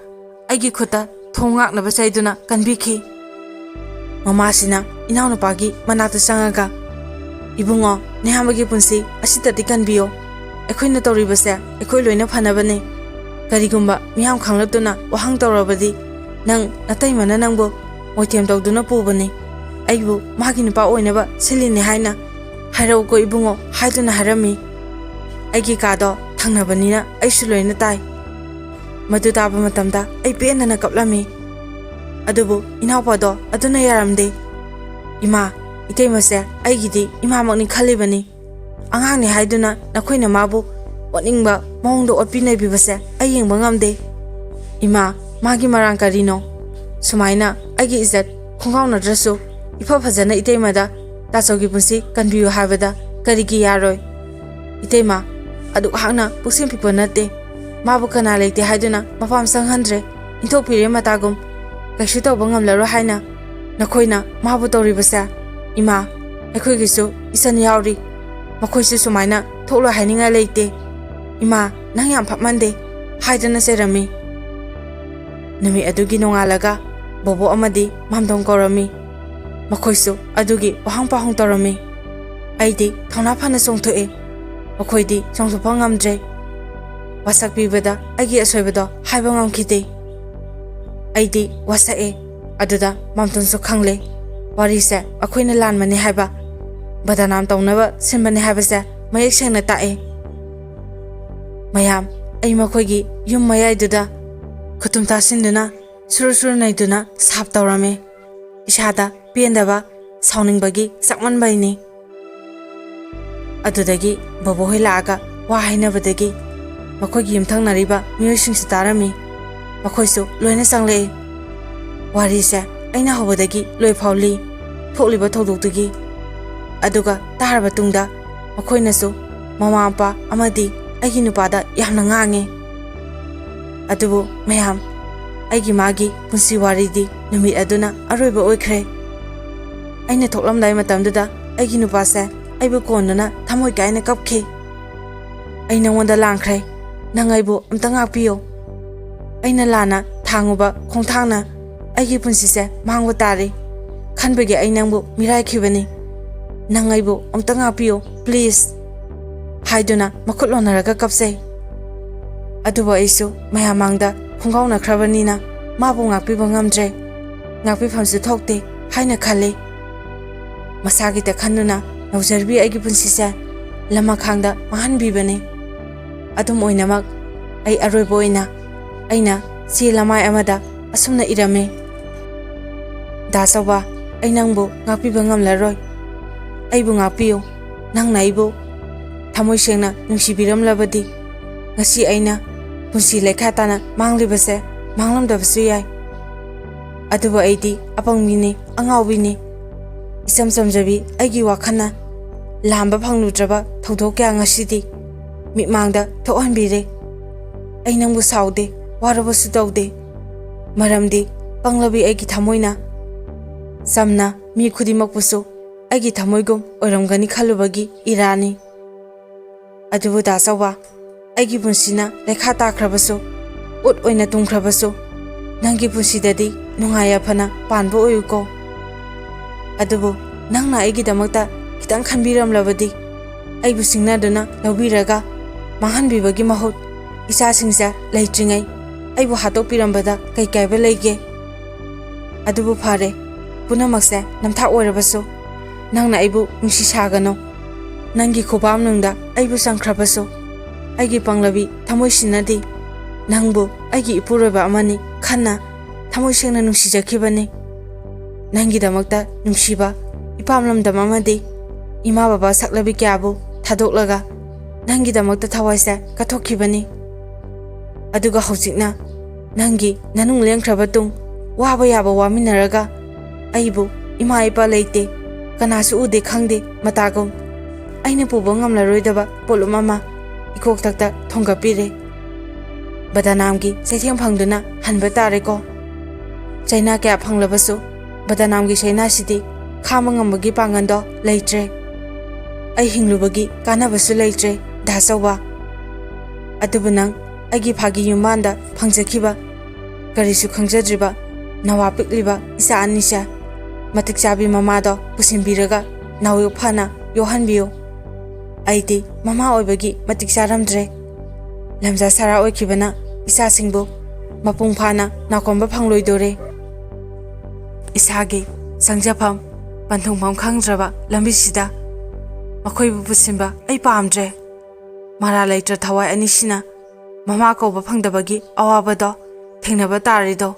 ꯑꯩꯒꯤ ꯈꯨꯠꯇ ꯊꯣꯡ ꯉꯥꯛꯅꯕ ꯆꯩꯗꯨꯅ ꯀꯟꯕꯤꯈꯤ꯫ ꯃꯃꯥꯁꯤꯅ ꯏꯅꯥꯎꯅꯨꯄꯥꯒꯤ ꯃꯅꯥꯛꯇ ꯆꯪꯉꯒ, ꯏꯕꯨꯡꯉꯣ, ꯅꯌꯥꯝꯕꯒꯤ ꯄꯨꯟꯁꯤ ꯑꯁꯤꯗꯗꯤ ꯀꯟꯕꯤꯌꯣ꯫ ꯑꯩꯈꯣꯏꯅ ꯇꯧꯔꯤꯕꯁꯦ ꯑꯩꯈꯣꯏ ꯂꯣꯏꯅ ꯐꯅꯕꯅꯤ꯫ ꯀꯔꯤꯒꯨꯝꯕ ꯃꯤꯌꯥꯝ ꯈꯪꯂꯛꯇꯨꯅ ꯋꯥꯍꯪ ꯇꯧꯔꯕꯗꯤ, ꯅꯪ ꯅꯇꯩꯃꯅ ꯅꯪꯕꯨ ꯃꯣꯏꯊꯦꯝ ꯇꯧꯗꯨꯅ ꯄꯨꯕꯅꯤ꯫ ꯑꯩꯕꯨ ꯃꯥꯒꯤ ꯅꯨꯄꯥ ꯑꯣꯏꯅꯕ ꯁꯤꯜꯂꯤꯅꯦ ꯍꯥꯏꯅ ꯍꯥꯏꯔꯛꯎꯀꯣ ꯏꯕꯨꯡꯉꯣ ꯍꯥꯏꯗꯨꯅ ꯍꯥꯏꯔꯝꯃꯤ꯫ ꯑꯩꯒꯤ ꯀꯥꯗꯣ ꯊꯪꯅꯕꯅꯤꯅ ꯑꯩꯁꯨ ꯂꯣꯏꯅ ꯇꯥꯏ꯫ ꯃꯗꯨ ꯇꯥꯕ ꯃꯇꯝꯗ ꯑꯩ ꯄꯦꯟꯗꯅ ꯀꯞꯂꯝꯃꯤ꯫ ꯑꯗꯨꯕꯨ ꯏꯅꯥꯎꯄꯥꯗꯣ ꯑꯗꯨꯅ ꯌꯥꯔꯝꯗꯦ꯫ "ꯏꯃꯥ, ꯏꯇꯩꯃꯁꯦ ꯑꯩꯒꯤꯗꯤ ꯏꯃꯥꯃꯛꯅꯤ ꯈꯜꯂꯤꯕꯅꯤ꯫ ꯑꯉꯥꯡꯅꯤ ꯍꯥꯏꯗꯨꯅ ꯅꯈꯣꯏꯅ ꯃꯥꯕꯨ ꯑꯣꯠꯅꯤꯡꯕ ꯃꯑꯣꯡꯗ ꯑꯣꯠꯄꯤ ꯅꯩꯕꯤꯕꯁꯦ ꯑꯩ ꯌꯦꯡꯕ ꯉꯝꯗꯦ꯫ ꯏꯃꯥ, ꯃꯥꯒꯤ ꯃꯔꯥꯡ ꯀꯔꯤꯅꯣ? ꯁꯨꯃꯥꯏꯅ ꯑꯩꯒꯤ ꯏꯖꯠ ꯈꯣꯡꯒꯥꯎꯅꯗ꯭ꯔꯁꯨ ꯏꯐ ꯐꯖꯅ ꯏꯇꯩꯃꯗ ꯇꯥꯆꯧꯒꯤ ꯄꯨꯟꯁꯤ ꯀꯟꯕꯤꯌꯨ ꯍꯥꯏꯕꯗ ꯀꯔꯤꯒꯤ ꯌꯥꯔꯣꯏ? ꯏꯇꯩꯃ, ꯑꯗꯨꯛ ꯍꯥꯛꯅ ꯄꯨꯛꯁꯦꯝ ꯄꯤꯛꯄ ꯅꯠꯇꯦ꯫ ꯃꯥꯕꯨ ꯀꯅꯥ ꯂꯩꯇꯦ ꯍꯥꯏꯗꯨꯅ ꯃꯄꯥꯝ ꯆꯪꯍꯟꯗ꯭ꯔꯦ꯫ ꯏꯟꯊꯣꯛꯄꯤꯔꯦ ꯃꯇꯥꯒꯨꯝ꯫ ꯀꯩꯁꯨ ꯇꯧꯕ ꯉꯝꯂꯔꯣꯏ ꯍꯥꯏꯅ ꯅꯈꯣꯏꯅ ꯃꯥꯕꯨ ꯇꯧꯔꯤꯕꯁꯦ꯫ ꯏꯃꯥ, ꯑꯩꯈꯣꯏꯒꯤꯁꯨ ꯏꯆꯟ ꯌꯥꯎꯔꯤ꯫ ꯃꯈꯣꯏꯁꯨ ꯁꯨꯃꯥꯏꯅ ꯊꯣꯛꯂꯣꯏ ꯍꯥꯏꯅꯤꯡꯉꯥꯏ ꯂꯩꯇꯦ꯫ ꯏꯃꯥ, ꯅꯪ ꯌꯥꯝ ꯐꯠꯃꯟꯗꯦ" ꯍꯥꯏꯗꯨꯅ ꯆꯩꯔꯝꯃꯤ꯫ ꯅꯨꯃꯤꯠ ꯑꯗꯨꯒꯤ ꯅꯣꯡꯉꯥꯜꯂꯒ ꯕꯣꯕꯣꯛ ꯑꯃꯗꯤ ꯃꯥꯝꯗꯣꯝ ꯀꯧꯔꯝꯃꯤ꯫ ꯃꯈꯣꯏꯁꯨ ꯑꯗꯨꯒꯤ ꯋꯥꯍꯪ ꯄꯥꯎꯍꯪ ꯇꯧꯔꯝꯃꯤ꯫ ꯑꯩꯗꯤ ꯊꯧꯅꯥ ꯐꯅ ꯆꯣꯡꯊꯣꯛꯑꯦ꯫ ꯃꯈꯣꯏꯗꯤ ꯆꯣꯡꯊꯣꯛꯄ ꯉꯝꯗ꯭ꯔꯦ꯫ ꯋꯥꯁꯛ ꯄꯤꯕꯗ ꯑꯩꯒꯤ ꯑꯁꯣꯏꯕꯗꯣ ꯍꯥꯏꯕ ꯉꯝꯈꯤꯗꯦ꯫ ꯑꯩꯗꯤ ꯋꯥꯁꯛꯑꯦ꯫ ꯑꯗꯨꯗ ꯃꯥꯝꯇꯣꯟꯁꯨ ꯈꯪꯂꯦ꯫ ꯋꯥꯔꯤꯁꯦ ꯑꯩꯈꯣꯏꯅ ꯂꯥꯟꯕꯅꯤ ꯍꯥꯏꯕ, ꯕꯗꯅꯥꯝ ꯇꯧꯅꯕ ꯁꯤꯟꯕꯅꯤ ꯍꯥꯏꯕꯁꯦ ꯃꯌꯦꯛ ꯁꯦꯡꯅ ꯇꯥꯛꯑꯦ꯫ ꯃꯌꯥꯝ, ꯑꯩ ꯃꯈꯣꯏꯒꯤ ꯌꯨꯝ ꯃꯌꯥꯏꯗꯨꯗ ꯈꯨꯇꯨꯝ ꯇꯥꯁꯤꯟꯗꯨꯅ, ꯁꯨꯔꯨ ꯁꯨꯔꯨ ꯅꯩꯗꯨꯅ ꯁꯥꯞ ꯇꯧꯔꯝꯃꯦ꯫ ꯏꯁꯥꯗ ꯄꯦꯟꯗꯕ, ꯁꯥꯎꯅꯤꯡꯕꯒꯤ ꯆꯥꯛꯃꯟꯕꯩꯅꯤ꯫ ꯑꯗꯨꯗꯒꯤ ꯕꯣꯕꯣꯍꯣꯏ ꯂꯥꯛꯑꯒ ꯋꯥ ꯍꯥꯏꯅꯕꯗꯒꯤ ꯃꯈꯣꯏꯒꯤ ꯌꯨꯝꯊꯪꯅꯔꯤꯕ ꯃꯤꯑꯣꯏꯁꯤꯡꯁꯨ ꯇꯥꯔꯝꯃꯤ꯫ ꯃꯈꯣꯏꯁꯨ ꯂꯣꯏꯅ ꯆꯪꯂꯛꯏ꯫ ꯋꯥꯔꯤꯁꯦ ꯑꯩꯅ ꯍꯧꯕꯗꯒꯤ ꯂꯣꯏꯐꯥꯎ ꯂꯤ, ꯊꯣꯛꯂꯤꯕ ꯊꯧꯗꯣꯛꯇꯨꯒꯤ꯫ ꯑꯗꯨꯒ ꯇꯥꯔꯕ ꯇꯨꯡꯗ ꯃꯈꯣꯏꯅꯁꯨ ꯃꯃꯥ ꯃꯄꯥ ꯑꯃꯗꯤ ꯑꯩꯒꯤ ꯅꯨꯄꯥꯗ ꯌꯥꯝꯅ ꯉꯥꯡꯉꯤ꯫ ꯑꯗꯨꯕꯨ ꯃꯌꯥꯝ, ꯑꯩꯒꯤ ꯃꯥꯒꯤ ꯄꯨꯟꯁꯤ ꯋꯥꯔꯤꯗꯤ ꯅꯨꯃꯤꯠ ꯑꯗꯨꯅ ꯑꯔꯣꯏꯕ ꯑꯣꯏꯈ꯭ꯔꯦ꯫ ꯑꯩꯅ ꯊꯣꯛꯂꯝꯗꯥꯏ ꯃꯇꯝꯗꯨꯗ ꯑꯩꯒꯤ ꯅꯨꯄꯥꯁꯦ ꯑꯩꯕꯨ ꯀꯣꯟꯗꯨꯅ ꯊꯃꯣꯏ ꯀꯥꯏꯅ ꯀꯞꯈꯤ꯫ "ꯑꯩ ꯅꯉꯣꯟꯗ ꯂꯥꯟꯈ꯭ꯔꯦ꯫ ꯅꯪ ꯑꯩꯕꯨ ꯑꯝꯇ ꯉꯥꯛꯄꯤꯌꯨ꯫ ꯑꯩꯅ ꯂꯥꯟꯅ ꯊꯥꯡꯉꯨꯕ ꯈꯣꯡꯊꯥꯡꯅ ꯑꯩꯒꯤ ꯄꯨꯟꯁꯤꯁꯦ ꯃꯥꯡꯕ ꯇꯥꯔꯦ ꯈꯟꯕꯒꯤ ꯑꯩ ꯅꯪꯕꯨ ꯃꯤꯔꯥꯏꯈꯤꯕꯅꯤ꯫ "ꯅꯪ ꯑꯩꯕꯨ ꯑꯝꯇ ꯉꯥꯛꯄꯤꯌꯨ, please" ꯍꯥꯏꯗꯨꯅ ꯃꯈꯨꯠ ꯂꯣꯟꯅꯔꯒ ꯀꯞꯆꯩ꯫ ꯑꯗꯨꯕꯨ ꯑꯩꯁꯨ ꯃꯌꯥꯝ ꯃꯥꯡꯗ ꯈꯣꯡꯒꯥꯎꯅꯈ꯭ꯔꯕꯅꯤꯅ ꯃꯥꯕꯨ ꯉꯥꯛꯄꯤꯕ ꯉꯝꯗ꯭ꯔꯦ, ꯉꯥꯛꯄꯤꯐꯝꯁꯨ ꯊꯣꯛꯇꯦ ꯍꯥꯏꯅ ꯈꯜꯂꯤ꯫ ꯃꯁꯥꯒꯤꯗ ꯈꯟꯗꯨꯅ ꯅꯧꯖꯔꯕꯤ ꯑꯩꯒꯤ ꯄꯨꯟꯁꯤꯁꯦ ꯂꯃꯈꯥꯡꯗ ꯃꯥꯡꯍꯟꯕꯤꯕꯅꯤ꯫ ꯑꯗꯨꯝ ꯑꯣꯏꯅꯃꯛ, ꯑꯩ ꯑꯔꯣꯏꯕ ꯑꯣꯏꯅ ꯑꯩꯅ ꯆꯦ ꯂꯃꯥꯏ ꯑꯃꯗ ꯑꯁꯨꯝꯅ ꯏꯔꯝꯃꯤ: "ꯗꯥ ꯆꯧꯕ, ꯑꯩ ꯅꯪꯕꯨ ꯉꯥꯛꯄꯤꯕ ꯉꯝꯂꯔꯣꯏ꯫ ꯑꯩꯕꯨ ꯉꯥꯛꯄꯤꯌꯨ꯫ ꯅꯪꯅ ꯑꯩꯕꯨ ꯊꯃꯣꯏ ꯁꯦꯡꯅ ꯅꯨꯡꯁꯤꯕꯤꯔꯝꯂꯕꯗꯤ ꯉꯁꯤ ꯑꯩꯅ ꯄꯨꯟꯁꯤ ꯂꯩꯈꯥ ꯇꯥꯅ ꯃꯥꯡꯂꯤꯕꯁꯦ ꯃꯥꯡꯂꯝꯗꯕꯁꯨ ꯌꯥꯏ꯫ ꯑꯗꯨꯕꯨ ꯑꯩꯗꯤ ꯑꯄꯪꯕꯤꯅꯤ, ꯑꯉꯥꯎꯕꯤꯅꯤ꯫ ꯏꯆꯝ ꯆꯝꯖꯕꯤ ꯑꯩꯒꯤ ꯋꯥꯈꯜꯅ ꯂꯥꯝꯕ ꯐꯪꯂꯨꯗ꯭ꯔꯕ ꯊꯧꯗꯣꯛ ꯀꯌꯥ ꯉꯁꯤꯗꯤ ꯃꯤꯠꯃꯥꯡꯗ ꯊꯣꯛꯍꯟꯕꯤꯔꯦ꯫ ꯑꯩ ꯅꯪꯕꯨ ꯁꯥꯎꯗꯦ, ꯋꯥꯔꯕꯁꯨ ꯇꯧꯗꯦ꯫ ꯃꯔꯝꯗꯤ ꯄꯪꯂꯕꯤ ꯑꯩꯒꯤ ꯊꯃꯣꯏꯅ ꯆꯝꯅ ꯃꯤ ꯈꯨꯗꯤꯡꯃꯛꯄꯨꯁꯨ ꯑꯩꯒꯤ ꯊꯃꯣꯏꯒꯨꯝ ꯑꯣꯏꯔꯝꯒꯅꯤ ꯈꯜꯂꯨꯕꯒꯤ ꯏꯔꯥꯅꯤ꯫ ꯑꯗꯨꯕꯨ ꯗꯥ ꯆꯧꯕ, ꯑꯩꯒꯤ ꯄꯨꯟꯁꯤꯅ ꯂꯩꯈꯥ ꯇꯥꯈ꯭ꯔꯕꯁꯨ, ꯎꯠ ꯑꯣꯏꯅ ꯇꯨꯝꯈ꯭ꯔꯕꯁꯨ, ꯅꯪꯒꯤ ꯄꯨꯟꯁꯤꯗꯗꯤ ꯅꯨꯡꯉꯥꯏ ꯌꯥꯏꯐꯅ ꯄꯥꯟꯕ ꯑꯣꯏꯌꯨꯀꯣ꯫ ꯑꯗꯨꯕꯨ ꯅꯪꯅ ꯑꯩꯒꯤꯗꯃꯛꯇ ꯈꯤꯇꯪ ꯈꯟꯕꯤꯔꯝꯂꯕꯗꯤ, ꯑꯩꯕꯨ ꯁꯤꯡꯅꯗꯨꯅ ꯂꯧꯕꯤꯔꯒ ꯃꯥꯡꯍꯟꯕꯤꯕꯒꯤ ꯃꯍꯨꯠ, ꯏꯆꯥꯁꯤꯡꯁꯦ ꯂꯩꯇ꯭ꯔꯤꯉꯩ ꯑꯩꯕꯨ ꯍꯥꯠꯇꯣꯛꯄꯤꯔꯝꯕꯗ ꯀꯩ ꯀꯥꯏꯕ ꯂꯩꯒꯦ? ꯑꯗꯨꯕꯨ ꯐꯔꯦ, ꯄꯨꯝꯅꯃꯛꯁꯦ ꯅꯝꯊꯥꯛ ꯑꯣꯏꯔꯕꯁꯨ, ꯅꯪꯅ ꯑꯩꯕꯨ ꯅꯨꯡꯁꯤ ꯁꯥꯒꯅꯨ꯫ ꯅꯪꯒꯤ ꯈꯨꯕꯥꯝꯅꯨꯡꯗ ꯑꯩꯕꯨ ꯆꯪꯈ꯭ꯔꯕꯁꯨ, ꯑꯩꯒꯤ ꯄꯪꯂꯕꯤ ꯊꯃꯣꯏꯁꯤꯅꯗꯤ ꯅꯪꯕꯨ ꯑꯩꯒꯤ ꯏꯄꯨꯔꯣꯏꯕ ꯑꯃꯅꯤ ꯈꯟꯅ ꯊꯃꯣꯏ ꯁꯦꯡꯅ ꯅꯨꯡꯁꯤꯖꯈꯤꯕꯅꯤ꯫ ꯅꯪꯒꯤꯗꯃꯛꯇ ꯅꯨꯡꯁꯤꯕ ꯏꯄꯥꯝ ꯂꯝꯗꯝ ꯑꯃꯗꯤ ꯏꯃꯥ ꯕꯕꯥ ꯁꯛꯂꯕꯤ ꯀꯌꯥꯕꯨ ꯊꯥꯗꯣꯛꯂꯒ ꯅꯪꯒꯤꯗꯃꯛꯇ ꯊꯋꯥꯏꯁꯦ ꯀꯠꯊꯣꯛꯈꯤꯕꯅꯤ꯫ ꯑꯗꯨꯒ ꯍꯧꯖꯤꯛꯅ ꯅꯪꯒꯤ ꯅꯅꯨꯡ ꯂꯦꯡꯈ꯭ꯔꯕ ꯇꯨꯡ, ꯋꯥꯕ ꯌꯥꯕ ꯋꯥꯃꯤꯟꯅꯔꯒ, ꯑꯩꯕꯨ ꯏꯃꯥ ꯏꯄꯥ ꯂꯩꯇꯦ, ꯀꯅꯥꯁꯨ ꯎꯗꯦ ꯈꯪꯗꯦ ꯃꯇꯥꯒꯨꯝ, ꯑꯩꯅ ꯄꯨꯕ ꯉꯝꯂꯔꯣꯏꯗꯕ ꯄꯣꯠꯂꯨꯝ ꯑꯃ ꯏꯀꯣꯛꯇꯛꯇ ꯊꯣꯡꯒꯠꯄꯤꯔꯦ꯫ ꯕꯗꯅꯥꯝꯒꯤ ꯆꯩꯊꯦꯡ ꯐꯪꯗꯨꯅ ꯍꯟꯕ ꯇꯥꯔꯦꯀꯣ꯫ ꯆꯩꯅꯥ ꯀꯌꯥ ꯐꯪꯂꯕꯁꯨ, ꯕꯗꯅꯥꯝꯒꯤ ꯆꯩꯅꯥꯁꯤꯗꯤ ꯈꯥꯡꯕ ꯉꯝꯕꯒꯤ ꯄꯥꯡꯒꯜꯗꯣ ꯂꯩꯇ꯭ꯔꯦ꯫ ꯑꯩ ꯍꯤꯡꯂꯨꯕꯒꯤ ꯀꯥꯟꯅꯕꯁꯨ ꯂꯩꯇ꯭ꯔꯦ, ꯗꯥ ꯆꯧꯕ꯫ ꯑꯗꯨꯕꯨ ꯅꯪ ꯑꯩꯒꯤ ꯐꯥꯒꯤ ꯌꯨꯝꯕꯥꯟꯗ ꯐꯪꯖꯈꯤꯕ, ꯀꯔꯤꯁꯨ ꯈꯪꯖꯗ꯭ꯔꯤꯕ ꯅꯋꯥ ꯄꯤꯛꯂꯤꯕ ꯏꯆꯥ ꯑꯅꯤꯁꯦ ꯃꯇꯤꯛ ꯆꯥꯕꯤ ꯃꯃꯥꯗꯣ ꯄꯨꯁꯤꯟꯕꯤꯔꯒ ꯅꯥꯎꯌꯣꯛ ꯐꯅ ꯌꯣꯛꯍꯟꯕꯤꯌꯨ꯫ ꯑꯩꯗꯤ ꯃꯃꯥ ꯑꯣꯏꯕꯒꯤ ꯃꯇꯤꯛ ꯆꯥꯔꯝꯗ꯭ꯔꯦ꯫ ꯂꯝꯖꯥ ꯁꯥꯔꯥ ꯑꯣꯏꯈꯤꯕꯅ ꯏꯆꯥꯁꯤꯡꯕꯨ ꯃꯄꯨꯡ ꯐꯥꯅ ꯅꯥꯀꯣꯟꯕ ꯐꯪꯂꯣꯏꯗꯣꯔꯦ꯫ ꯏꯁꯥꯒꯤ ꯆꯪꯖꯐꯝ, ꯄꯟꯊꯨꯡꯐꯝ ꯈꯪꯗ꯭ꯔꯕ ꯂꯝꯕꯤꯁꯤꯗ ꯃꯈꯣꯏꯕꯨ ꯄꯨꯁꯤꯟꯕ ꯑꯩ ꯄꯥꯝꯗ꯭ꯔꯦ꯫ ꯃꯔꯥ ꯂꯩꯇ꯭ꯔ ꯊꯋꯥꯏ ꯑꯅꯤꯁꯤꯅ ꯃꯃꯥ ꯀꯧꯕ ꯐꯪꯗꯕꯒꯤ ꯑꯋꯥꯕꯗꯣ ꯊꯦꯡꯅꯕ ꯇꯥꯔꯦꯗꯣ꯫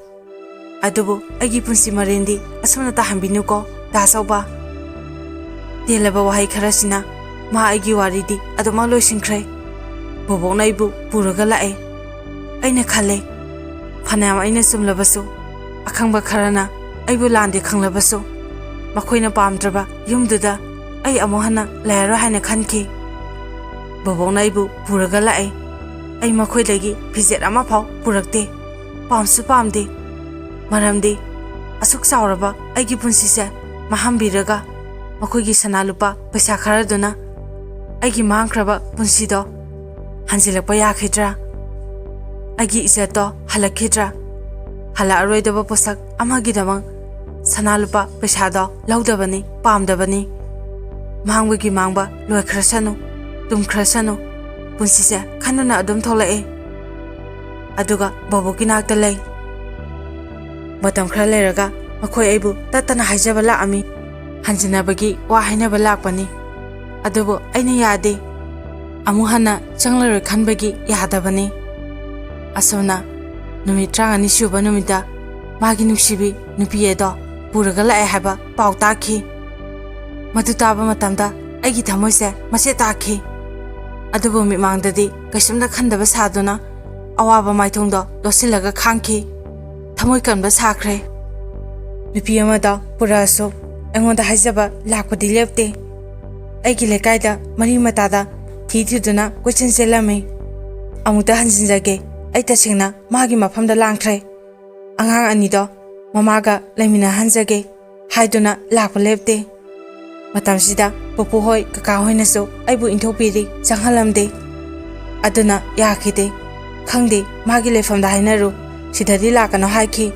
ꯑꯗꯨꯕꯨ ꯑꯩꯒꯤ ꯄꯨꯟꯁꯤ ꯃꯔꯦꯟꯗꯤ ꯑꯁꯨꯝꯅ ꯇꯥꯍꯟꯕꯤꯅꯨꯀꯣ, ꯗꯥ ꯆꯧꯕ꯫ ꯇꯦꯜꯂꯕ ꯋꯥꯍꯩ ꯈꯔꯁꯤꯅ ꯃꯥ ꯑꯩꯒꯤ ꯋꯥꯔꯤꯗꯤ ꯑꯗꯨꯃꯛ ꯂꯣꯏꯁꯤꯟꯈ꯭ꯔꯦ꯫ ꯕꯣꯕꯣꯛꯅ ꯑꯩꯕꯨ ꯄꯨꯔꯒ ꯂꯥꯛꯑꯦ꯫ ꯑꯩꯅ ꯈꯜꯂꯦ, ꯐꯅꯌꯥꯝ ꯑꯩꯅ ꯆꯨꯝꯂꯕꯁꯨ, ꯑꯈꯪꯕ ꯈꯔꯅ ꯑꯩꯕꯨ ꯂꯥꯟꯗꯦ ꯈꯪꯂꯕꯁꯨ, ꯃꯈꯣꯏꯅ ꯄꯥꯝꯗ꯭ꯔꯕ ꯌꯨꯝꯗꯨꯗ ꯑꯩ ꯑꯃꯨꯛ ꯍꯟꯅ ꯂꯩꯔꯔꯣꯏ ꯍꯥꯏꯅ ꯈꯟꯈꯤ꯫ ꯕꯣꯕꯣꯛꯅ ꯑꯩꯕꯨ ꯄꯨꯔꯒ ꯂꯥꯛꯑꯦ꯫ ꯑꯩ ꯃꯈꯣꯏꯗꯒꯤ ꯐꯤꯖꯦꯠ ꯑꯃꯐꯥꯎ ꯄꯨꯔꯛꯇꯦ꯫ ꯄꯥꯝꯁꯨ ꯄꯥꯝꯗꯦ꯫ ꯃꯔꯝꯗꯤ ꯑꯁꯨꯛ ꯆꯥꯎꯔꯕ ꯑꯩꯒꯤ ꯄꯨꯟꯁꯤꯁꯦ ꯃꯥꯡꯍꯟꯕꯤꯔꯒ ꯃꯈꯣꯏꯒꯤ ꯁꯅꯥ ꯂꯨꯄꯥ ꯄꯩꯁꯥ ꯈꯔꯗꯨꯅ ꯑꯩꯒꯤ ꯃꯥꯡꯈ꯭ꯔꯕ ꯄꯨꯟꯁꯤꯗꯣ ꯍꯟꯖꯤꯜꯂꯛꯄ ꯌꯥꯈꯤꯗ꯭ꯔꯥ? ꯑꯩꯒꯤ ꯏꯖꯠꯇꯣ ꯍꯜꯂꯛꯈꯤꯗ꯭ꯔꯥ? ꯍꯜꯂꯛꯑꯔꯣꯏꯗꯕ ꯄꯣꯠꯁꯛ ꯑꯃꯒꯤꯗꯃꯛ ꯁꯅꯥ ꯂꯨꯄꯥ ꯄꯩꯁꯥꯗꯣ ꯂꯧꯗꯕꯅꯤ, ꯄꯥꯝꯗꯕꯅꯤ꯫ ꯃꯥꯡꯕꯒꯤ ꯃꯥꯡꯕ ꯂꯣꯏꯈ꯭ꯔꯁꯅꯨ, ꯇꯨꯝꯈ꯭ꯔꯁꯅꯨ꯫ ꯄꯨꯟꯁꯤꯁꯦ ꯈꯟꯗꯨꯅ ꯑꯗꯨꯝ ꯊꯣꯛꯂꯛꯑꯦ꯫ ꯑꯗꯨꯒ ꯕꯣꯕꯣꯛꯀꯤ ꯅꯥꯛꯇ ꯂꯩ꯫ ꯃꯇꯝ ꯈꯔ ꯂꯩꯔꯒ ꯃꯈꯣꯏ ꯑꯩꯕꯨ ꯇꯠꯇꯅ ꯍꯥꯏꯖꯕ ꯂꯥꯛꯑꯝꯃꯤ꯫ ꯍꯟꯖꯤꯟꯅꯕꯒꯤ ꯋꯥ ꯍꯥꯏꯅꯕ ꯂꯥꯛꯄꯅꯤ꯫ ꯑꯗꯨꯕꯨ ꯑꯩꯅ ꯌꯥꯗꯦ꯫ ꯑꯃꯨꯛ ꯍꯟꯅ ꯆꯪꯂꯔꯣꯏ ꯈꯟꯕꯒꯤ ꯌꯥꯗꯕꯅꯤ꯫ ꯑꯁꯨꯝꯅ ꯅꯨꯃꯤꯠ ꯇꯔꯥꯃꯉꯥꯅꯤ ꯁꯨꯕ ꯅꯨꯃꯤꯠꯇ ꯃꯥꯒꯤ ꯅꯨꯡꯁꯤꯕꯤ ꯅꯨꯄꯤ ꯑꯗꯣ ꯄꯨꯔꯒ ꯂꯥꯛꯑꯦ ꯍꯥꯏꯕ ꯄꯥꯎ ꯇꯥꯈꯤ꯫ ꯃꯗꯨ ꯇꯥꯕ ꯃꯇꯝꯗ ꯑꯩꯒꯤ ꯊꯃꯣꯏꯁꯦ ꯃꯆꯦꯠ ꯇꯥꯈꯤ꯫ ꯑꯗꯨꯕꯨ ꯃꯤꯠꯃꯥꯡꯗꯗꯤ ꯀꯩꯁꯨꯝꯇ ꯈꯟꯗꯕ ꯁꯥꯗꯨꯅ ꯑꯋꯥꯕ ꯃꯥꯏꯊꯣꯡꯗꯣ ꯂꯣꯠꯁꯤꯜꯂꯒ ꯈꯥꯡꯈꯤ꯫ ꯊꯃꯣꯏ ꯀꯟꯕ ꯁꯥꯈ꯭ꯔꯦ꯫ ꯅꯨꯄꯤ ꯑꯃꯗ ꯄꯨꯔꯛꯑꯁꯨ ꯑꯩꯉꯣꯟꯗ ꯍꯥꯏꯖꯕ ꯂꯥꯛꯄꯗꯤ ꯂꯦꯞꯇꯦ꯫ ꯑꯩꯒꯤ ꯂꯩꯀꯥꯏꯗ ꯃꯔꯤ ꯃꯇꯥꯗ ꯊꯤ ꯊꯤꯗꯨꯅ ꯀꯣꯏꯆꯦꯟ ꯆꯦꯜꯂꯝꯃꯤ꯫ ꯑꯃꯨꯛꯇ ꯍꯟꯖꯤꯟꯖꯒꯦ, ꯑꯩ ꯇꯁꯦꯡꯅ ꯃꯥꯒꯤ ꯃꯐꯝꯗ ꯂꯥꯡꯈ꯭ꯔꯦ꯫ ꯑꯉꯥꯡ ꯑꯅꯤꯗꯣ ꯃꯃꯥꯒ ꯂꯩꯃꯤꯟꯅꯍꯟꯖꯒꯦ ꯍꯥꯏꯗꯨꯅ ꯂꯥꯛꯄ ꯂꯦꯞꯇꯦ꯫ ꯃꯇꯝꯁꯤꯗ ꯄꯨꯄꯨ ꯍꯣꯏ, ꯀꯀꯥ ꯍꯣꯏꯅꯁꯨ ꯑꯩꯕꯨ ꯏꯟꯊꯣꯛꯄꯤꯔꯤ, ꯆꯪꯍꯜꯂꯝꯗꯦ꯫ ꯑꯗꯨꯅ ꯌꯥꯈꯤꯗꯦ꯫ ꯈꯪꯗꯦ, ꯃꯥꯒꯤ ꯂꯩꯐꯝꯗ ꯍꯥꯏꯅꯔꯨ, ꯁꯤꯗꯗꯤ ꯂꯥꯛꯀꯅꯨ ꯍꯥꯏꯈꯤ꯫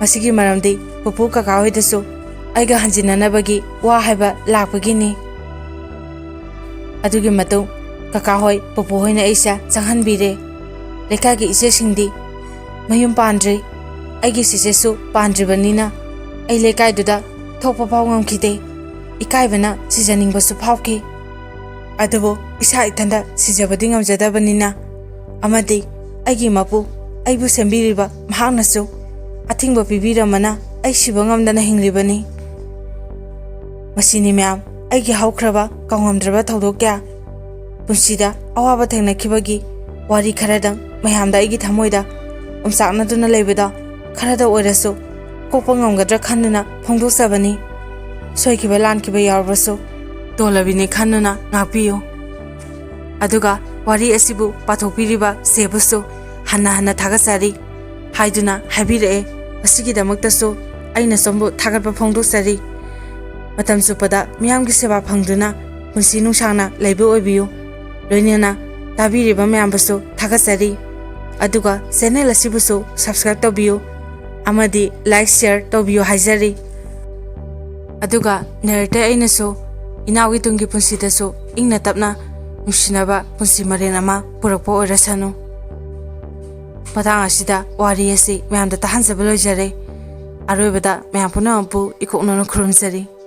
ꯃꯁꯤꯒꯤ ꯃꯔꯝꯗꯤ ꯄꯨꯄꯨ, ꯀꯀꯥ ꯍꯣꯏꯗꯁꯨ ꯑꯩꯒ ꯍꯟꯖꯤꯟꯅꯅꯕꯒꯤ ꯋꯥ ꯍꯥꯏꯕ ꯂꯥꯛꯄꯒꯤꯅꯤ꯫ ꯑꯗꯨꯒꯤ ꯃꯇꯨꯡ ꯀꯀꯥ ꯍꯣꯏ, ꯄꯨꯄꯨ ꯍꯣꯏꯅ ꯑꯩꯁꯦ ꯆꯪꯍꯟꯕꯤꯔꯦ꯫ ꯂꯩꯀꯥꯏꯒꯤ ꯏꯆꯦꯁꯤꯡꯗꯤ ꯃꯌꯨꯝ ꯄꯥꯟꯗ꯭ꯔꯤ, ꯑꯩꯒꯤ ꯆꯦꯆꯦꯁꯨ ꯄꯥꯟꯗ꯭ꯔꯤꯕꯅꯤꯅ ꯑꯩ ꯂꯩꯀꯥꯏꯗꯨꯗ ꯊꯣꯛꯄ ꯐꯥꯎ ꯉꯝꯈꯤꯗꯦ꯫ ꯏꯀꯥꯏꯕꯅ ꯁꯤꯖꯅꯤꯡꯕꯁꯨ ꯐꯥꯎꯈꯤ꯫ ꯑꯗꯨꯕꯨ ꯏꯁꯥ ꯏꯊꯟꯗ ꯁꯤꯖꯕꯗꯤ ꯉꯝꯖꯗꯕꯅꯤꯅ, ꯑꯃꯗꯤ ꯑꯩꯒꯤ ꯃꯄꯨ, ꯑꯩꯕꯨ ꯁꯦꯝꯕꯤꯔꯤꯕ ꯃꯍꯥꯛꯅꯁꯨ ꯑꯊꯤꯡꯕ ꯄꯤꯕꯤꯔꯝꯕꯅ ꯑꯩ ꯁꯤꯕ ꯉꯝꯗꯅ ꯍꯤꯡꯂꯤꯕꯅꯤ꯫ ꯃꯁꯤꯅꯤ ꯃꯌꯥꯝ, ꯑꯩꯒꯤ ꯍꯧꯈ꯭ꯔꯕ ꯀꯥꯎꯉꯝꯗ꯭ꯔꯕ ꯊꯧꯗꯣꯛ ꯀꯌꯥ꯫ ꯄꯨꯟꯁꯤꯗ ꯑꯋꯥꯕ ꯊꯦꯡꯅꯈꯤꯕꯒꯤ ꯋꯥꯔꯤ ꯈꯔꯗꯪ ꯃꯌꯥꯝꯗ ꯑꯩꯒꯤ ꯊꯃꯣꯏꯗ ꯑꯣꯝꯆꯥꯛꯅꯗꯨꯅ ꯂꯩꯕꯗ ꯈꯔꯗ ꯑꯣꯏꯔꯁꯨ ꯀꯣꯛꯄ ꯉꯝꯒꯗ꯭ꯔꯥ ꯈꯟꯗꯨꯅ ꯐꯣꯡꯗꯣꯛꯆꯕꯅꯤ꯫ ꯁꯣꯏꯈꯤꯕ ꯂꯥꯟꯈꯤꯕ ꯌꯥꯎꯔꯕꯁꯨ ꯇꯣꯜꯂꯕꯤꯅꯤ ꯈꯟꯗꯨꯅ ꯉꯥꯛꯄꯤꯌꯨ꯫ ꯑꯗꯨꯒ ꯋꯥꯔꯤ ꯑꯁꯤꯕꯨ ꯄꯥꯊꯣꯛꯄꯤꯔꯤꯕ ꯁꯦꯕꯨꯁꯨ ꯍꯟꯅ ꯍꯟꯅ ꯊꯥꯒꯠꯆꯔꯤ ꯍꯥꯏꯗꯨꯅ ꯍꯥꯏꯕꯤꯔꯛꯑꯦ꯫ ꯃꯁꯤꯒꯤꯗꯃꯛꯇꯁꯨ ꯑꯩꯅ ꯁꯣꯝꯕꯨ ꯊꯥꯒꯠꯄ ꯐꯣꯡꯗꯣꯛꯆꯔꯤ꯫ ꯃꯇꯝ ꯆꯨꯞꯄꯗ ꯃꯤꯌꯥꯝꯒꯤ ꯁꯦꯕꯥ ꯐꯪꯗꯨꯅ ꯄꯨꯟꯁꯤ ꯅꯨꯡꯁꯥꯡꯅ ꯂꯩꯕ ꯑꯣꯏꯕꯤꯌꯨ꯫ ꯂꯣꯏꯅꯅ ꯇꯥꯕꯤꯔꯤꯕ ꯃꯌꯥꯝꯕꯨꯁꯨ ꯊꯥꯒꯠꯆꯔꯤ꯫ ꯑꯗꯨꯒ ꯆꯦꯅꯦꯜ ꯑꯁꯤꯕꯨꯁꯨ ꯁꯕꯁꯀ꯭ꯔꯥꯏꯕ ꯇꯧꯕꯤꯌꯨ ꯑꯃꯗꯤ ꯂꯥꯏꯛ, ꯁꯤꯌꯔ ꯇꯧꯕꯤꯌꯨ ꯍꯥꯏꯖꯔꯤ꯫ ꯑꯗꯨꯒ ꯅꯦꯔꯦꯇꯔ ꯑꯩꯅꯁꯨ ꯏꯅꯥꯎꯒꯤ ꯇꯨꯡꯒꯤ ꯄꯨꯟꯁꯤꯗꯁꯨ ꯏꯪꯅ ꯇꯞꯅ ꯅꯨꯡꯁꯤꯅꯕ ꯄꯨꯟꯁꯤ ꯃꯔꯦꯜ ꯑꯃ ꯄꯨꯔꯛꯄ ꯑꯣꯏꯔꯁꯅꯨ꯫ ꯃꯇꯥꯡ ꯑꯁꯤꯗ ꯋꯥꯔꯤ ꯑꯁꯤ ꯃꯌꯥꯝꯗ ꯇꯥꯍꯟꯖꯕ ꯂꯣꯏꯖꯔꯦ꯫ ꯑꯔꯣꯏꯕꯗ ꯃꯌꯥꯝ ꯄꯨꯝꯅꯃꯛꯄꯨ ꯏꯀꯣꯛꯅꯅ ꯈꯨꯔꯨꯝꯖꯔꯤ꯫